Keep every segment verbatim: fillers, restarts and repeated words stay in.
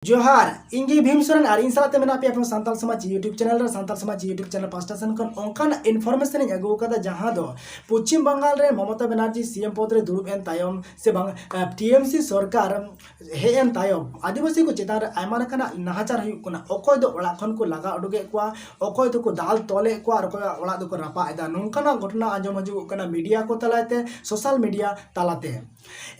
ᱡᱚᱦᱟᱨ, ᱤᱧ ᱜᱮ ᱵᱷᱤᱢ ᱥᱚᱨᱮᱱ ᱟᱨ ᱤᱧ ᱥᱟᱞᱟᱜ ᱛᱮ ᱢᱮᱱᱟᱜ ᱯᱮᱭᱟ ᱯᱷᱳᱱ ᱥᱟᱱᱛᱟᱲ ᱥᱚᱢᱟᱡᱽ YouTube ᱪᱮᱱᱮᱞ ᱨᱮ᱾ ᱥᱟᱱᱛᱟᱲ ᱥᱚᱢᱟᱡᱽ YouTube ᱪᱮᱱᱮᱞ ᱯᱟᱥᱴᱟ ᱥᱮᱱ ᱠᱷᱚᱱ ᱚᱱᱠᱟᱱᱟᱜ ᱤᱱᱯᱷᱚᱨᱢᱮᱥᱚᱱ ᱤᱧ ᱟᱹᱜᱩ ᱟᱠᱟᱫᱟ ᱡᱟᱦᱟᱸ ᱫᱚ ᱯᱚᱪᱷᱤᱢ ᱵᱟᱝᱜᱟᱞ ᱨᱮ ᱢᱚᱢᱚᱛᱟ ᱵᱮᱱᱟᱨᱡᱤ ᱥᱤ ᱮᱢ ᱯᱚᱫᱽ ᱨᱮ ᱫᱩᱲᱩᱵ ᱮᱱ ᱛᱟᱭᱚᱢ ᱥᱮ ᱵᱟᱝ, ᱴᱤ ᱮᱢ ᱥᱤ ᱥᱚᱨᱠᱟᱨ ᱦᱮᱡ ᱮᱱ ᱛᱟᱭᱚᱢ ᱟᱹᱫᱤᱵᱟᱹᱥᱤ ᱠᱚ ᱪᱮᱛᱟᱱ ᱨᱮ ᱟᱭᱢᱟ ᱞᱮᱠᱟᱱᱟᱜ ᱱᱟᱦᱟᱪᱟᱨ ᱦᱩᱭᱩᱜ ᱠᱟᱱᱟ᱾ ᱚᱠᱚᱭ ᱫᱚ ᱚᱲᱟᱜ ᱠᱷᱚᱱ ᱠᱚ ᱞᱟᱜᱟ ᱩᱰᱩᱠᱮᱫ ᱠᱚᱣᱟ, ᱚᱠᱚᱭ ᱫᱚᱠᱚ ᱫᱟᱞ ᱛᱚᱞᱮᱫ ᱠᱚᱣᱟ ᱟᱨ ᱚᱠᱚᱭᱟᱜ ᱚᱲᱟᱜ ᱫᱚᱠᱚ ᱨᱟᱯᱟᱜ ᱮᱫᱟ᱾ ᱱᱚᱝᱠᱟᱱᱟᱜ ᱜᱷᱚᱴᱚᱱᱟ ᱟᱸᱡᱚᱢ ᱦᱤᱡᱩᱜᱚᱜ ᱠᱟᱱᱟ ᱢᱤᱰᱤᱭᱟ ᱠᱚ ᱛᱟᱞᱟᱛᱮ, ᱥᱳᱥᱟᱞ ᱢᱤᱰᱤᱭᱟ ᱛᱟᱞᱟᱛᱮ᱾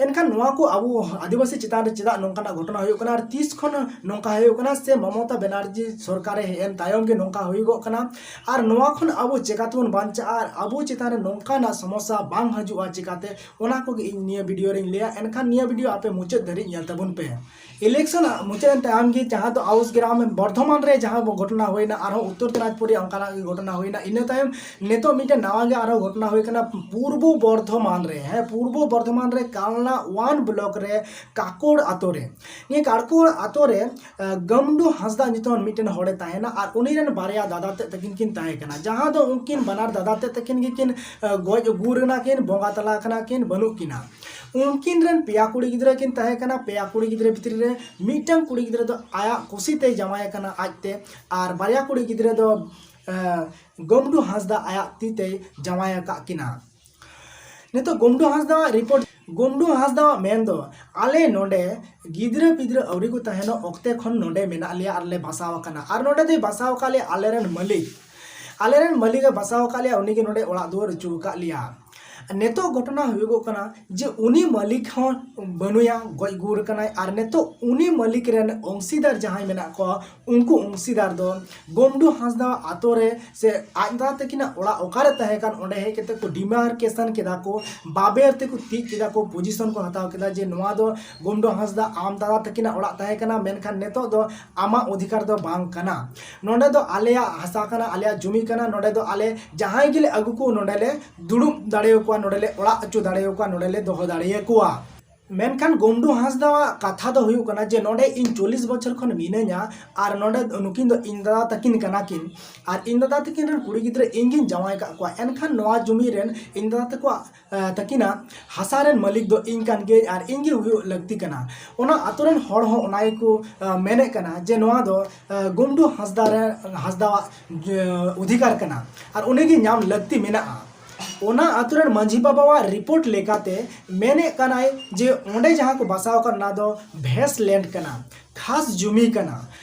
ᱮᱱᱠᱷᱟᱱ ᱱᱚᱣᱟ ᱠᱚ ᱟᱵᱚ ᱟᱹᱫᱤᱵᱟᱹᱥᱤ ᱪᱮᱛᱟᱱ ᱨᱮ ᱪᱮᱫᱟᱜ ᱱᱚᱝᱠᱟᱱᱟᱜ ᱜᱷᱚᱴᱚᱱᱟ ᱦᱩᱭᱩᱜ ᱠᱟᱱᱟ ᱟᱨ ᱛᱤᱥ ᱠᱷᱚᱱ ᱱᱚᱝᱠᱟ ᱦᱩᱭᱩᱜ ᱠᱟᱱᱟ, ᱥᱮ ᱢᱚᱢᱚᱛᱟ ᱵᱮᱱᱟᱨᱡᱤ ᱥᱚᱨᱠᱟᱨᱮ ᱦᱮᱡ ᱮᱱ ᱛᱟᱭᱚᱢ ᱜᱮ ᱱᱚᱝᱠᱟ ᱦᱩᱭᱩᱜᱚᱜ ᱠᱟᱱᱟ? ᱟᱨ ᱱᱚᱣᱟ ᱠᱷᱚᱱ ᱟᱵᱚ ᱪᱮᱠᱟ ᱛᱮᱵᱚᱱ ᱵᱟᱧᱪᱟᱜᱼᱟ ᱟᱨ ᱟᱵᱚ ᱪᱮᱛᱟᱱ ᱨᱮ ᱱᱚᱝᱠᱟᱱᱟᱜ ᱥᱚᱢᱚᱥᱥᱟ ᱵᱟᱝ ᱦᱤᱡᱩᱜᱼᱟ ᱪᱮᱠᱟᱛᱮ, ᱚᱱᱟ ᱠᱚᱜᱮ ᱤᱧ ᱱᱤᱭᱟᱹ ᱵᱷᱤᱰᱤᱭᱳ ᱨᱮᱧ ᱞᱟᱹᱭᱟ᱾ ᱮᱱᱠᱷᱟᱱ ᱱᱤᱭᱟᱹ ᱵᱷᱤᱰᱤᱭᱳ ᱟᱯᱮ ᱢᱩᱪᱟᱹᱫ ᱫᱷᱟᱹᱨᱤᱡ ᱧᱮᱞ ᱛᱟᱵᱚᱱ ᱯᱮ᱾ ᱤᱞᱮᱠᱥᱚᱱ ᱢᱩᱪᱟᱹᱫ ᱮᱱ ᱛᱟᱭᱚᱢ ᱜᱮ ᱡᱟᱦᱟᱸ ᱫᱚ ᱟᱣᱩᱥ ᱜᱨᱟᱢ ᱵᱚᱨᱫᱷᱚᱢᱟᱱ ᱨᱮ ᱡᱟᱦᱟᱸ ᱜᱷᱚᱴᱚᱱᱟ ᱦᱩᱭᱱᱟ, ᱟᱨᱦᱚᱸ ᱩᱛᱛᱚᱨ ᱫᱤᱱᱟᱡᱽᱯᱩᱨ ᱨᱮ ᱚᱱᱠᱟᱱᱟᱜ ᱜᱮ ᱜᱷᱚᱴᱚᱱᱟ ᱦᱩᱭᱱᱟ᱾ ᱤᱱᱟᱹ ᱛᱟᱭᱚᱢ ᱱᱤᱛᱚᱜ ᱢᱤᱫᱴᱮᱱ ᱱᱟᱣᱟ ᱜᱮ ᱟᱨᱦᱚᱸ ᱜᱷᱚᱴᱚᱱᱟ ᱦᱩᱭ ᱠᱟᱱᱟ ᱯᱩᱨᱵᱚ ᱵᱚᱨᱫᱷᱚᱢᱟᱱ ᱨᱮ᱾ ᱦᱮᱸ, ᱯᱩᱨᱵᱚ ᱵᱚᱨᱫᱷᱚᱢᱟᱱ ᱨᱮ ᱠᱟᱞᱱᱟ ᱳᱣᱟᱱ ᱵᱞᱚᱠ ᱨᱮ ᱠᱟᱠᱚᱲ ᱟᱛᱳ ᱨᱮ᱾ ᱱᱤᱭᱟᱹ ᱠᱟᱠᱚᱲ ᱟᱛᱳ ᱨᱮ, ᱟᱸ, ᱜᱟᱢᱰᱩ ᱦᱟᱸᱥᱫᱟ ᱧᱩᱛᱩᱢᱟᱱ ᱢᱤᱫᱴᱮᱱ ᱦᱚᱲᱮ ᱛᱟᱦᱮᱱᱟ ᱟᱨ ᱩᱱᱤ ᱨᱮᱱ ᱵᱟᱨᱭᱟ ᱫᱟᱫᱟ ᱛᱮᱫ ᱛᱟᱹᱠᱤᱱ ᱠᱤᱱ ᱛᱟᱦᱮᱸ ᱠᱟᱱᱟ, ᱡᱟᱦᱟᱸ ᱫᱚ ᱩᱱᱠᱤᱱ ᱵᱟᱱᱟᱨ ᱫᱟᱫᱟ ᱛᱮᱫ ᱛᱟᱹᱠᱤᱱ ᱜᱮᱠᱤᱱ, ᱟᱸ, ᱜᱚᱡ ᱜᱩᱨ ᱮᱱᱟ ᱠᱤᱱ, ᱵᱚᱸᱜᱟ ᱛᱟᱞᱟ ᱟᱠᱟᱱᱟ ᱠᱤᱱ, ᱵᱟᱹᱱᱩᱜ ᱠᱤᱱᱟ᱾ ᱩᱱᱠᱤᱱ ᱨᱮᱱ ᱯᱮᱭᱟ ᱠᱩᱲᱤ ᱜᱤᱫᱽᱨᱟᱹ ᱠᱤᱱ ᱛᱟᱦᱮᱸ ᱠᱟᱱᱟ᱾ ᱯᱮᱭᱟ ᱠᱩᱲᱤ ᱜᱤᱫᱽᱨᱟᱹ ᱵᱷᱤᱛᱨᱤ ᱨᱮ ᱢᱤᱫᱴᱟᱝ ᱠᱩᱲᱤ ᱜᱤᱫᱽᱨᱟᱹ ᱫᱚ ᱟᱭᱟᱜ ᱠᱩᱥᱤ ᱛᱮᱭ ᱡᱟᱶᱟᱭ ᱟᱠᱟᱱᱟ ᱟᱡᱛᱮ, ᱟᱨ ᱵᱟᱨᱭᱟ ᱠᱩᱲᱤ ᱜᱤᱫᱽᱨᱟᱹ ᱫᱚ, ᱟᱸ, ᱜᱟᱢᱰᱩ ᱦᱟᱸᱥᱫᱟ ᱟᱭᱟᱜ ᱛᱤ ᱛᱮᱭ ᱡᱟᱶᱟᱭ ᱟᱠᱟᱫ ᱠᱤᱱᱟ᱾ ᱱᱤᱛᱚᱜ ᱜᱚᱢᱰᱩ ᱦᱟᱸᱥᱫᱟᱣᱟᱜ ᱨᱤᱯᱳᱨᱴ, ᱜᱚᱢᱰᱩ ᱦᱟᱸᱥᱫᱟᱣᱟᱜ ᱢᱮᱱ ᱫᱚ, ᱟᱞᱮ ᱱᱚᱰᱮ ᱜᱤᱫᱽᱨᱟᱹ ᱯᱤᱫᱽᱨᱟᱹ ᱟᱹᱣᱨᱤ ᱠᱚ ᱛᱟᱦᱮᱱᱚᱜ ᱚᱠᱛᱮ ᱠᱷᱚᱱ ᱱᱚᱰᱮ ᱢᱮᱱᱟᱜ ᱞᱮᱭᱟ ᱟᱨ ᱞᱮ ᱵᱟᱥᱟᱣ ᱟᱠᱟᱱᱟ᱾ ᱟᱨ ᱱᱚᱰᱮ ᱫᱚᱭ ᱵᱟᱥᱟᱣ ᱟᱠᱟᱫ ᱞᱮᱭᱟ ᱟᱞᱮᱨᱮᱱ ᱢᱟᱹᱞᱤᱠ᱾ ᱟᱞᱮᱨᱮᱱ ᱢᱟᱹᱞᱤᱠ ᱮ ᱵᱟᱥᱟᱣ ᱟᱠᱟᱫ ᱞᱮᱭᱟ, ᱩᱱᱤ ᱜᱮ ᱱᱚᱰᱮ ᱚᱲᱟᱜ ᱫᱩᱣᱟᱹᱨ ᱦᱚᱪᱚ ᱟᱠᱟᱫ ᱞᱮᱭᱟ᱾ ᱱᱤᱛᱚᱜ ᱜᱷᱚᱴᱚᱱᱟ ᱦᱩᱭᱩᱜᱚᱜ ᱠᱟᱱᱟ ᱡᱮ ᱩᱱᱤ ᱢᱟᱹᱞᱤᱠ ᱦᱚᱸ ᱵᱟᱹᱱᱩᱭᱟ, ᱜᱚᱡ ᱜᱩᱨ ᱟᱠᱟᱱᱟᱭ᱾ ᱟᱨ ᱱᱤᱛᱚᱜ ᱩᱱᱤ ᱢᱟᱹᱞᱤᱠ ᱨᱮᱱ ᱚᱝᱥᱤᱫᱟᱨ ᱡᱟᱦᱟᱸᱭ ᱢᱮᱱᱟᱜ ᱠᱚᱣᱟ, ᱩᱱᱠᱩ ᱚᱝᱥᱤᱫᱟᱨ ᱫᱚ ᱜᱚᱢᱰᱩ ᱦᱟᱸᱥᱫᱟ ᱟᱛᱳ ᱨᱮ ᱥᱮ ᱟᱡ ᱫᱟᱫᱟ ᱛᱟᱹᱠᱤᱱᱟᱜ ᱚᱲᱟᱜ ᱚᱠᱟᱨᱮ ᱛᱟᱦᱮᱸ ᱠᱟᱱ, ᱚᱸᱰᱮ ᱦᱮᱡ ᱠᱟᱛᱮ ᱠᱚ ᱰᱤᱢᱟᱨᱠᱮᱥᱚᱱ ᱠᱮᱫᱟ ᱠᱚ, ᱵᱟᱵᱮᱨ ᱛᱮᱠᱚ ᱛᱤᱡ ᱠᱮᱫᱟ ᱠᱚ, ᱯᱚᱡᱤᱥᱚᱱ ᱠᱚ ᱦᱟᱛᱟᱣ ᱠᱮᱫᱟ ᱡᱮ ᱱᱚᱣᱟ ᱫᱚ ᱜᱚᱢᱰᱩ ᱦᱟᱸᱥᱫᱟ ᱟᱢ ᱫᱟᱫᱟ ᱛᱟᱹᱠᱤᱱᱟᱜ ᱚᱲᱟᱜ ᱛᱟᱦᱮᱸ ᱠᱟᱱᱟ, ᱢᱮᱱᱠᱷᱟᱱ ᱱᱤᱛᱚᱜ ᱫᱚ ᱟᱢᱟᱜ ᱚᱫᱷᱤᱠᱟᱨ ᱫᱚ ᱵᱟᱝ ᱠᱟᱱᱟ᱾ ᱱᱚᱰᱮ ᱫᱚ ᱟᱞᱮᱭᱟᱜ ᱦᱟᱥᱟ ᱠᱟᱱᱟ, ᱟᱞᱮᱭᱟᱜ ᱡᱚᱢᱤ ᱠᱟᱱᱟ, ᱱᱚᱰᱮ ᱫᱚ ᱟᱞᱮ ᱡᱟᱦᱟᱸᱭ ᱜᱮᱞᱮ ᱟᱹᱜᱩ ᱠᱚ ᱱᱚᱰᱮ ᱞᱮ ᱫᱩᱲᱩᱵ ᱫᱟᱲᱮᱭᱟᱠᱚᱣᱟ, ᱱᱚᱰᱮ ᱞᱮ ᱚᱲᱟᱜ ᱦᱚᱪᱚ ᱫᱟᱲᱮᱭᱟᱠᱚᱣᱟ, ᱱᱚᱰᱮ ᱞᱮ ᱫᱚᱦᱚ ᱫᱟᱲᱮᱭᱟᱠᱚᱣᱟ᱾ ᱢᱮᱱᱠᱷᱟᱱ ᱜᱚᱢᱰᱩ ᱦᱟᱸᱥᱫᱟᱣᱟᱜ ᱠᱟᱛᱷᱟ ᱫᱚ ᱦᱩᱭᱩᱜ ᱠᱟᱱᱟ ᱡᱮ ᱱᱚᱰᱮ ᱤᱧ ᱪᱚᱞᱞᱤᱥ ᱵᱚᱪᱷᱚᱨ ᱠᱷᱚᱱ ᱢᱤᱱᱟᱹᱧᱟ ᱟᱨ ᱱᱚᱰᱮ ᱱᱩᱠᱤᱱ ᱫᱚ ᱤᱧ ᱫᱟᱫᱟ ᱛᱟᱹᱠᱤᱱ ᱠᱟᱱᱟ ᱠᱤᱱ, ᱟᱨ ᱤᱧ ᱫᱟᱫᱟ ᱛᱟᱹᱠᱤᱱ ᱨᱮᱱ ᱠᱩᱲᱤ ᱜᱤᱫᱽᱨᱟᱹ ᱤᱧ ᱜᱤᱧ ᱡᱟᱶᱟᱭ ᱠᱟᱜ ᱠᱚᱣᱟ, ᱮᱱᱠᱷᱟᱱ ᱱᱚᱣᱟ ᱡᱩᱢᱤ ᱨᱮᱱ ᱤᱧ ᱫᱟᱫᱟ ᱛᱟᱠᱚᱣᱟᱜ, ᱮ, ᱛᱟᱹᱠᱤᱱᱟᱜ ᱦᱟᱥᱟ ᱨᱮᱱ ᱢᱟᱹᱞᱤᱠ ᱫᱚ ᱤᱧ ᱠᱟᱱ ᱜᱤᱭᱟᱹᱧ ᱟᱨ ᱤᱧ ᱜᱮ ᱦᱩᱭᱩᱜ ᱞᱟᱹᱠᱛᱤ ᱠᱟᱱᱟ᱾ ᱚᱱᱟ ᱟᱛᱳ ᱨᱮᱱ ᱦᱚᱲ ᱦᱚᱸ ᱚᱱᱟ ᱜᱮᱠᱚ, ᱮ, ᱢᱮᱱᱮᱫ ᱠᱟᱱᱟ ᱡᱮ ᱱᱚᱣᱟ ᱫᱚ, ᱮ, ᱜᱚᱢᱰᱩ ᱦᱟᱸᱥᱫᱟ ᱨᱮ, ᱦᱟᱸᱥᱫᱟᱣᱟᱜ, ᱮ, ᱚᱫᱷᱤᱠᱟᱨ ᱠᱟᱱᱟ ᱟᱨ ᱩᱱᱤ ᱜᱮ ᱧᱟᱢ ᱞᱟᱹᱠᱛᱤ ᱢᱮᱱᱟᱜᱼᱟ᱾ ᱚᱱᱟ ᱟᱛᱳ ᱨᱮᱱ ᱢᱟᱹᱡᱷᱤ ᱵᱟᱵᱟᱣᱟᱜ ᱨᱤᱯᱳᱨᱴ ᱞᱮᱠᱟᱛᱮ ᱢᱮᱱᱮᱫ ᱠᱟᱱᱟᱭ ᱡᱮ ᱚᱸᱰᱮ ᱡᱟᱦᱟᱸ ᱠᱚ ᱵᱟᱥᱟᱣ ᱟᱠᱟᱱ ᱚᱱᱟ ᱫᱚ ᱵᱷᱮᱥ ᱞᱮᱱᱰ ᱠᱟᱱᱟ, ᱠᱷᱟᱥ ᱡᱩᱢᱤ ᱠᱟᱱᱟ,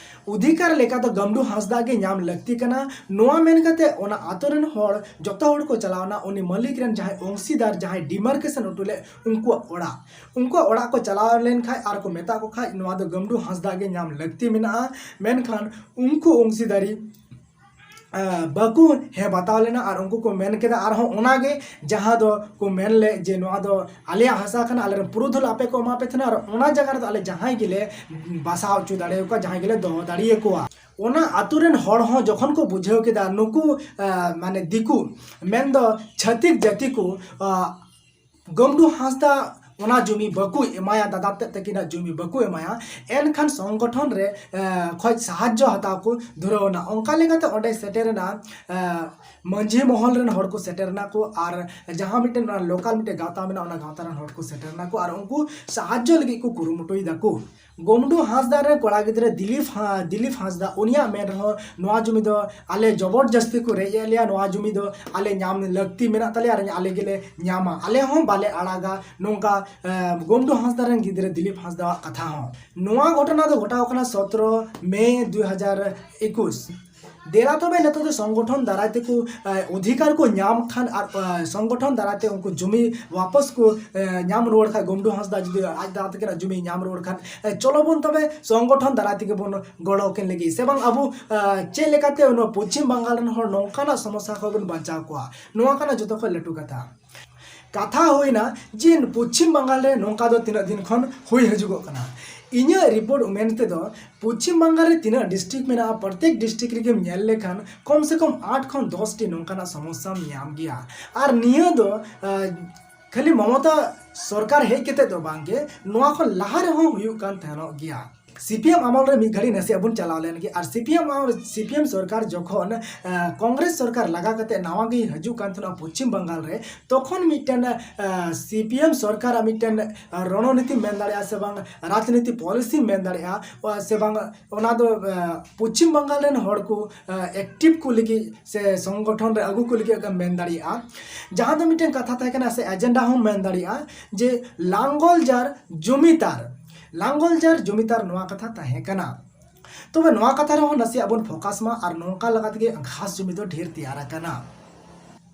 ᱚᱫᱷᱤᱠᱟᱨ ᱞᱮᱠᱟ ᱫᱚ ᱜᱟᱢᱰᱩ ᱦᱟᱸᱥᱫᱟ ᱜᱮ ᱧᱟᱢ ᱞᱟᱹᱠᱛᱤ ᱠᱟᱱᱟ᱾ ᱱᱚᱣᱟ ᱢᱮᱱ ᱠᱟᱛᱮ ᱚᱱᱟ ᱟᱛᱳ ᱨᱮᱱ ᱦᱚᱲ ᱡᱚᱛᱚ ᱦᱚᱲ ᱠᱚ ᱪᱟᱞᱟᱣᱱᱟ ᱩᱱᱤ ᱢᱟᱹᱞᱤᱠ ᱨᱮᱱ ᱡᱟᱦᱟᱸᱭ ᱚᱝᱥᱤᱫᱟᱨ, ᱡᱟᱦᱟᱸᱭ ᱰᱤᱢᱟᱨᱠᱮᱥᱚᱱ ᱦᱚᱴᱚ ᱞᱮᱫ ᱩᱱᱠᱩᱣᱟᱜ ᱚᱲᱟᱜ᱾ ᱩᱱᱠᱩᱣᱟᱜ ᱚᱲᱟᱜ ᱠᱚ ᱪᱟᱞᱟᱣ ᱞᱮᱱ ᱠᱷᱟᱡ ᱟᱨ ᱠᱚ ᱢᱮᱛᱟ ᱠᱚ ᱠᱷᱟᱡ ᱱᱚᱣᱟ ᱫᱚ ᱜᱟᱢᱰᱩ ᱦᱟᱸᱥᱫᱟ ᱜᱮ ᱧᱟᱢ ᱞᱟᱹᱠᱛᱤ ᱢᱮᱱᱟᱜᱼᱟ, ᱢᱮᱱᱠᱷᱟᱱ ᱩᱱᱠᱩ ᱚᱝᱥᱤᱫᱟᱨᱤ ᱟᱸ, ᱵᱟᱠᱚ ᱦᱮᱸ ᱵᱟᱛᱟᱣ ᱞᱮᱱᱟ ᱟᱨ ᱩᱱᱠᱩ ᱠᱚ ᱢᱮᱱ ᱠᱮᱫᱟ ᱟᱨᱦᱚᱸ ᱚᱱᱟᱜᱮ ᱡᱟᱦᱟᱸ ᱫᱚ ᱠᱚ ᱢᱮᱱ ᱞᱮᱫ ᱡᱮ ᱱᱚᱣᱟ ᱫᱚ ᱟᱞᱮᱭᱟᱜ ᱦᱟᱥᱟ ᱠᱟᱱᱟ, ᱟᱞᱮᱨᱮᱱ ᱯᱩᱨᱩᱫᱷᱩᱞ ᱟᱯᱮ ᱠᱚ ᱮᱢᱟ ᱯᱮ ᱛᱟᱦᱮᱱᱟ ᱟᱨ ᱚᱱᱟ ᱡᱟᱭᱜᱟ ᱨᱮᱫᱚ ᱟᱞᱮ ᱡᱟᱦᱟᱸᱭ ᱜᱮᱞᱮ ᱵᱟᱥᱟ ᱦᱚᱪᱚ ᱫᱟᱲᱮᱭᱟᱠᱚᱣᱟ, ᱡᱟᱦᱟᱸᱭ ᱜᱮᱞᱮ ᱫᱚᱦᱚ ᱫᱟᱲᱮᱭᱟᱠᱚᱣᱟ᱾ ᱚᱱᱟ ᱟᱛᱳ ᱨᱮᱱ ᱦᱚᱲ ᱦᱚᱸ ᱡᱚᱠᱷᱚᱱ ᱠᱚ ᱵᱩᱡᱷᱟᱹᱣ ᱠᱮᱫᱟ ᱱᱩᱠᱩ, ᱟᱸ, ᱢᱟᱱᱮ ᱫᱤᱠᱩ ᱢᱮᱱᱫᱚ ᱪᱷᱟᱹᱛᱤᱠ ᱡᱟᱹᱛᱤ ᱠᱚ, ᱟᱸ, ᱜᱟᱢᱰᱩ ᱦᱟᱸᱥᱫᱟ ᱚᱱᱟ ᱡᱩᱢᱤ ᱵᱟᱠᱚ ᱮᱢᱟᱭᱟ, ᱫᱟᱫᱟ ᱛᱮᱫ ᱛᱟᱹᱠᱤᱱᱟᱜ ᱡᱩᱢᱤ ᱵᱟᱠᱚ ᱮᱢᱟᱭᱟ, ᱮᱱᱠᱷᱟᱱ ᱥᱚᱝᱜᱚᱴᱷᱚᱱ ᱨᱮ, ᱮ, ᱠᱷᱚᱡ ᱥᱟᱦᱟᱡᱽᱡᱚ ᱦᱟᱛᱟᱣ ᱠᱚ ᱫᱷᱩᱨᱟᱹᱣ ᱮᱱᱟ᱾ ᱚᱱᱠᱟ ᱞᱮᱠᱟᱛᱮ ᱚᱸᱰᱮ ᱥᱮᱴᱮᱨ ᱮᱱᱟ, ᱮ, ᱢᱟᱹᱡᱷᱤ ᱢᱚᱦᱚᱞ ᱨᱮᱱ ᱦᱚᱲ ᱠᱚ ᱥᱮᱴᱮᱨ ᱮᱱᱟ ᱠᱚ ᱟᱨ ᱡᱟᱦᱟᱸ ᱢᱤᱫᱴᱮᱱ ᱚᱱᱟ ᱞᱳᱠᱟᱞ ᱢᱤᱫᱴᱮᱱ ᱜᱟᱶᱛᱟ ᱢᱮᱱᱟᱜᱼᱟ, ᱚᱱᱟ ᱜᱟᱶᱛᱟ ᱨᱮᱱ ᱦᱚᱲ ᱠᱚ ᱥᱮᱴᱮᱨ ᱮᱱᱟ ᱠᱚ ᱟᱨ ᱩᱱᱠᱩ ᱥᱟᱦᱟᱡᱽᱡᱚ ᱞᱟᱹᱜᱤᱫ ᱠᱚ ᱠᱩᱨᱩᱢᱩᱴᱩᱭ ᱫᱟᱠᱚ᱾ ᱜᱚᱢᱰᱩ ᱦᱟᱸᱥᱫᱟ ᱨᱮᱱ ᱠᱚᱲᱟ ᱜᱤᱫᱽᱨᱟᱹ ᱫᱤᱞᱤᱯ ᱦᱟ-, ᱫᱤᱞᱤᱯ ᱦᱟᱸᱥᱫᱟ, ᱩᱱᱤᱭᱟᱜ ᱢᱮᱱ ᱨᱮᱦᱚᱸ ᱱᱚᱣᱟ ᱡᱩᱢᱤ ᱫᱚ ᱟᱞᱮ ᱡᱚᱵᱚᱨ ᱡᱟᱹᱥᱛᱤ ᱠᱚ ᱨᱮᱡ ᱮᱫ ᱞᱮᱭᱟ, ᱱᱚᱣᱟ ᱡᱩᱢᱤ ᱫᱚ ᱟᱞᱮ ᱧᱟᱢ ᱞᱟᱹᱠᱛᱤ ᱢᱮᱱᱟᱜ ᱛᱟᱞᱮᱭᱟ ᱟᱨ ᱟᱞᱮ ᱜᱮᱞᱮ ᱧᱟᱢᱟ, ᱟᱞᱮ ᱦᱚᱸ ᱵᱟᱞᱮ ᱟᱲᱟᱜᱟ, ᱱᱚᱝᱠᱟ, ᱮ, ᱜᱚᱢᱰᱩ ᱦᱟᱸᱥᱫᱟ ᱨᱮᱱ ᱜᱤᱫᱽᱨᱟᱹ ᱫᱤᱞᱤᱯ ᱦᱟᱸᱥᱫᱟᱣᱟᱜ ᱠᱟᱛᱷᱟ ᱦᱚᱸ᱾ ᱱᱚᱣᱟ ᱜᱷᱚᱴᱚᱱᱟ ᱫᱚ ᱜᱷᱚᱴᱟᱣ ᱠᱟᱱᱟ ᱥᱚᱛᱨᱚ ᱢᱮ ᱫᱩ ᱦᱟᱡᱟᱨ ᱮᱠᱩᱥ᱾ ᱫᱮᱞᱟ ᱛᱚᱵᱮ ᱱᱤᱛᱚᱜ ᱫᱚ ᱥᱚᱝᱜᱚᱴᱷᱚᱱ ᱫᱟᱨᱟᱭ ᱛᱮᱠᱚ, ᱮ, ᱚᱫᱷᱤᱠᱟᱨ ᱠᱚ ᱧᱟᱢ ᱠᱷᱟᱱ ᱟᱨ, ᱮ, ᱥᱚᱝᱜᱚᱴᱷᱚᱱ ᱫᱟᱨᱟᱭ ᱛᱮ ᱩᱱᱠᱩ ᱡᱩᱢᱤ ᱣᱟᱯᱚᱥ ᱠᱚ, ᱮ, ᱧᱟᱢ ᱨᱩᱣᱟᱹᱲ ᱠᱷᱟᱱ, ᱜᱚᱢᱰᱩ ᱦᱟᱸᱥᱫᱟ ᱡᱩᱫᱤ ᱟᱡ ᱫᱟᱫᱟ ᱛᱟᱹᱠᱤᱱᱟᱜ ᱡᱩᱢᱤ ᱧᱟᱢ ᱨᱩᱣᱟᱹᱲ ᱠᱷᱟᱱ, ᱮ, ᱪᱚᱞᱚ ᱵᱚᱱ ᱛᱚᱵᱮ ᱥᱚᱝᱜᱚᱴᱷᱚᱱ ᱫᱟᱨᱟᱭ ᱛᱮᱜᱮ ᱵᱚᱱ ᱜᱚᱲᱚ ᱠᱤᱱ ᱞᱟᱹᱜᱤᱫ, ᱥᱮ ᱵᱟᱝ ᱟᱵᱚ, ᱮ, ᱪᱮᱫ ᱞᱮᱠᱟᱛᱮ ᱱᱚᱣᱟ ᱯᱚᱪᱷᱤᱢ ᱵᱟᱝᱜᱟᱞ ᱨᱮᱱ ᱦᱚᱲ ᱱᱚᱝᱠᱟᱱᱟᱜ ᱥᱚᱢᱚᱥᱥᱟ ᱠᱷᱚᱱ ᱵᱚᱱ ᱵᱟᱧᱪᱟᱣ ᱠᱚᱣᱟ, ᱱᱚᱣᱟ ᱠᱟᱱᱟ ᱡᱚᱛᱚ ᱠᱷᱚᱱ ᱞᱟᱹᱴᱩ ᱠᱟᱛᱷᱟ᱾ ᱠᱟᱛᱷᱟ ᱦᱩᱭᱱᱟ ᱡᱮ ᱯᱚᱪᱷᱤᱢ ᱵᱟᱝᱜᱟᱞ ᱨᱮ ᱱᱚᱝᱠᱟ ᱫᱚ ᱛᱤᱱᱟᱹᱜ ᱫᱤᱱ ᱠᱷᱚᱱ ᱦᱩᱭ ᱦᱤᱡᱩᱜᱚᱜ ᱠᱟᱱᱟ᱾ ᱤᱧᱟᱹᱜ ᱨᱤᱯᱳᱨᱴ ᱢᱮᱱ ᱛᱮᱫᱚ ᱯᱚᱪᱷᱤᱢ ᱵᱟᱝᱜᱟᱞ ᱨᱮ ᱛᱤᱱᱟᱹᱜ ᱰᱤᱥᱴᱨᱤᱠᱴ ᱢᱮᱱᱟᱜᱼᱟ, ᱯᱨᱚᱛᱮᱠ ᱰᱤᱥᱴᱨᱤᱠᱴ ᱨᱮᱜᱮᱢ ᱧᱮᱞ ᱞᱮᱠᱷᱟᱱ ᱠᱚᱢ ᱥᱮ ᱠᱚᱢ ᱟᱴ ᱠᱷᱚᱱ ᱫᱚᱥ ᱴᱤ ᱱᱚᱝᱠᱟᱱᱟᱜ ᱥᱚᱢᱚᱥᱥᱟᱢ ᱧᱟᱢ ᱜᱮᱭᱟ᱾ ᱟᱨ ᱱᱤᱭᱟᱹ ᱫᱚ, ᱟᱸ, ᱠᱷᱟᱹᱞᱤ ᱢᱚᱢᱚᱛᱟ ᱥᱚᱨᱠᱟᱨ ᱦᱮᱡ ᱠᱟᱛᱮ ᱫᱚ ᱵᱟᱝᱜᱮ, ᱱᱚᱣᱟ ᱠᱷᱚᱱ ᱞᱟᱦᱟ ᱨᱮᱦᱚᱸ ᱦᱩᱭᱩᱜ ᱠᱟᱱ ᱛᱟᱦᱮᱱᱚᱜ ᱜᱮᱭᱟ᱾ ᱥᱤ ᱯᱤ ᱮᱢ ᱟᱢᱚᱞ ᱨᱮ ᱢᱤᱫ ᱜᱷᱟᱹᱲᱤ ᱱᱟᱥᱮᱭᱟᱜ ᱵᱚᱱ ᱪᱟᱞᱟᱣ ᱞᱮᱱ ᱜᱮ᱾ ᱟᱨ ᱥᱤ ᱯᱤ ᱮᱢ ᱟᱢ-, ᱥᱤ ᱯᱤ ᱮᱢ ᱥᱚᱨᱠᱟᱨ ᱡᱚᱠᱷᱚᱱ, ᱮ, ᱠᱚᱝᱜᱨᱮᱥ ᱥᱚᱨᱠᱟᱨ ᱞᱟᱜᱟ ᱠᱟᱛᱮ ᱱᱟᱣᱟ ᱜᱮ ᱦᱤᱡᱩᱜ ᱠᱟᱱ ᱛᱟᱦᱮᱱᱟ ᱯᱚᱪᱷᱤᱢ ᱵᱟᱝᱜᱟᱞ ᱨᱮ, ᱛᱚᱠᱷᱚᱱ ᱢᱤᱫᱴᱮᱱ, ᱮ, ᱥᱤ ᱯᱤ ᱮᱢ ᱥᱚᱨᱠᱟᱨᱟᱜ ᱢᱤᱫᱴᱮᱱ, ᱮ, ᱨᱚᱱᱚᱱᱤᱛᱤ ᱢᱮᱱ ᱫᱟᱲᱮᱭᱟᱜᱼᱟ ᱥᱮ ᱵᱟᱝ, ᱨᱟᱡᱽᱱᱤᱛᱤ ᱯᱚᱞᱤᱥᱤ ᱢᱮᱱ ᱫᱟᱲᱮᱭᱟᱜᱼᱟ, ᱚ, ᱥᱮ ᱵᱟᱝ, ᱚᱱᱟ ᱫᱚ, ᱮ, ᱯᱚᱪᱷᱤᱢ ᱵᱟᱝᱜᱟᱞ ᱨᱮᱱ ᱦᱚᱲ ᱠᱚ, ᱮ, ᱮᱠᱴᱤᱵᱷ ᱠᱚ ᱞᱟᱹᱜᱤᱫ ᱥᱮ ᱥᱚᱝᱜᱚᱴᱷᱚᱱ ᱨᱮ ᱟᱹᱜᱩ ᱠᱚ ᱞᱟᱹᱜᱤᱫ ᱢᱮᱱ ᱫᱟᱲᱮᱭᱟᱜᱼᱟ᱾ ᱡᱟᱦᱟᱸ ᱫᱚ ᱢᱤᱫᱴᱮᱱ ᱠᱟᱛᱷᱟ ᱛᱟᱦᱮᱸ ᱠᱟᱱᱟ ᱥᱮ ᱮᱡᱮᱱᱰᱟ ᱦᱚᱸ ᱢᱮᱱ ᱫᱟᱲᱮᱭᱟᱜᱼᱟ, ᱡᱮ ᱞᱟᱝᱜᱚᱞ ᱡᱟᱨ ᱡᱚᱢᱤᱫᱟᱨ, ᱞᱟᱝᱜᱚᱞ ᱡᱟᱨ ᱡᱚᱢᱤᱫᱟᱨ ᱱᱚᱣᱟ ᱠᱟᱛᱷᱟ ᱛᱟᱦᱮᱸ ᱠᱟᱱᱟ᱾ ᱛᱚᱵᱮ ᱱᱚᱣᱟ ᱠᱟᱛᱷᱟ ᱨᱮᱦᱚᱸ ᱱᱟᱥᱮᱭᱟᱜ ᱵᱚᱱ ᱯᱷᱳᱠᱟᱥ ᱢᱟ ᱟᱨ ᱱᱚᱝᱠᱟ ᱞᱮᱠᱟ ᱛᱮᱜᱮ ᱜᱷᱟᱥ ᱡᱚᱢᱤ ᱫᱚ ᱰᱷᱮᱨ ᱛᱮᱭᱟᱨ ᱟᱠᱟᱱᱟ᱾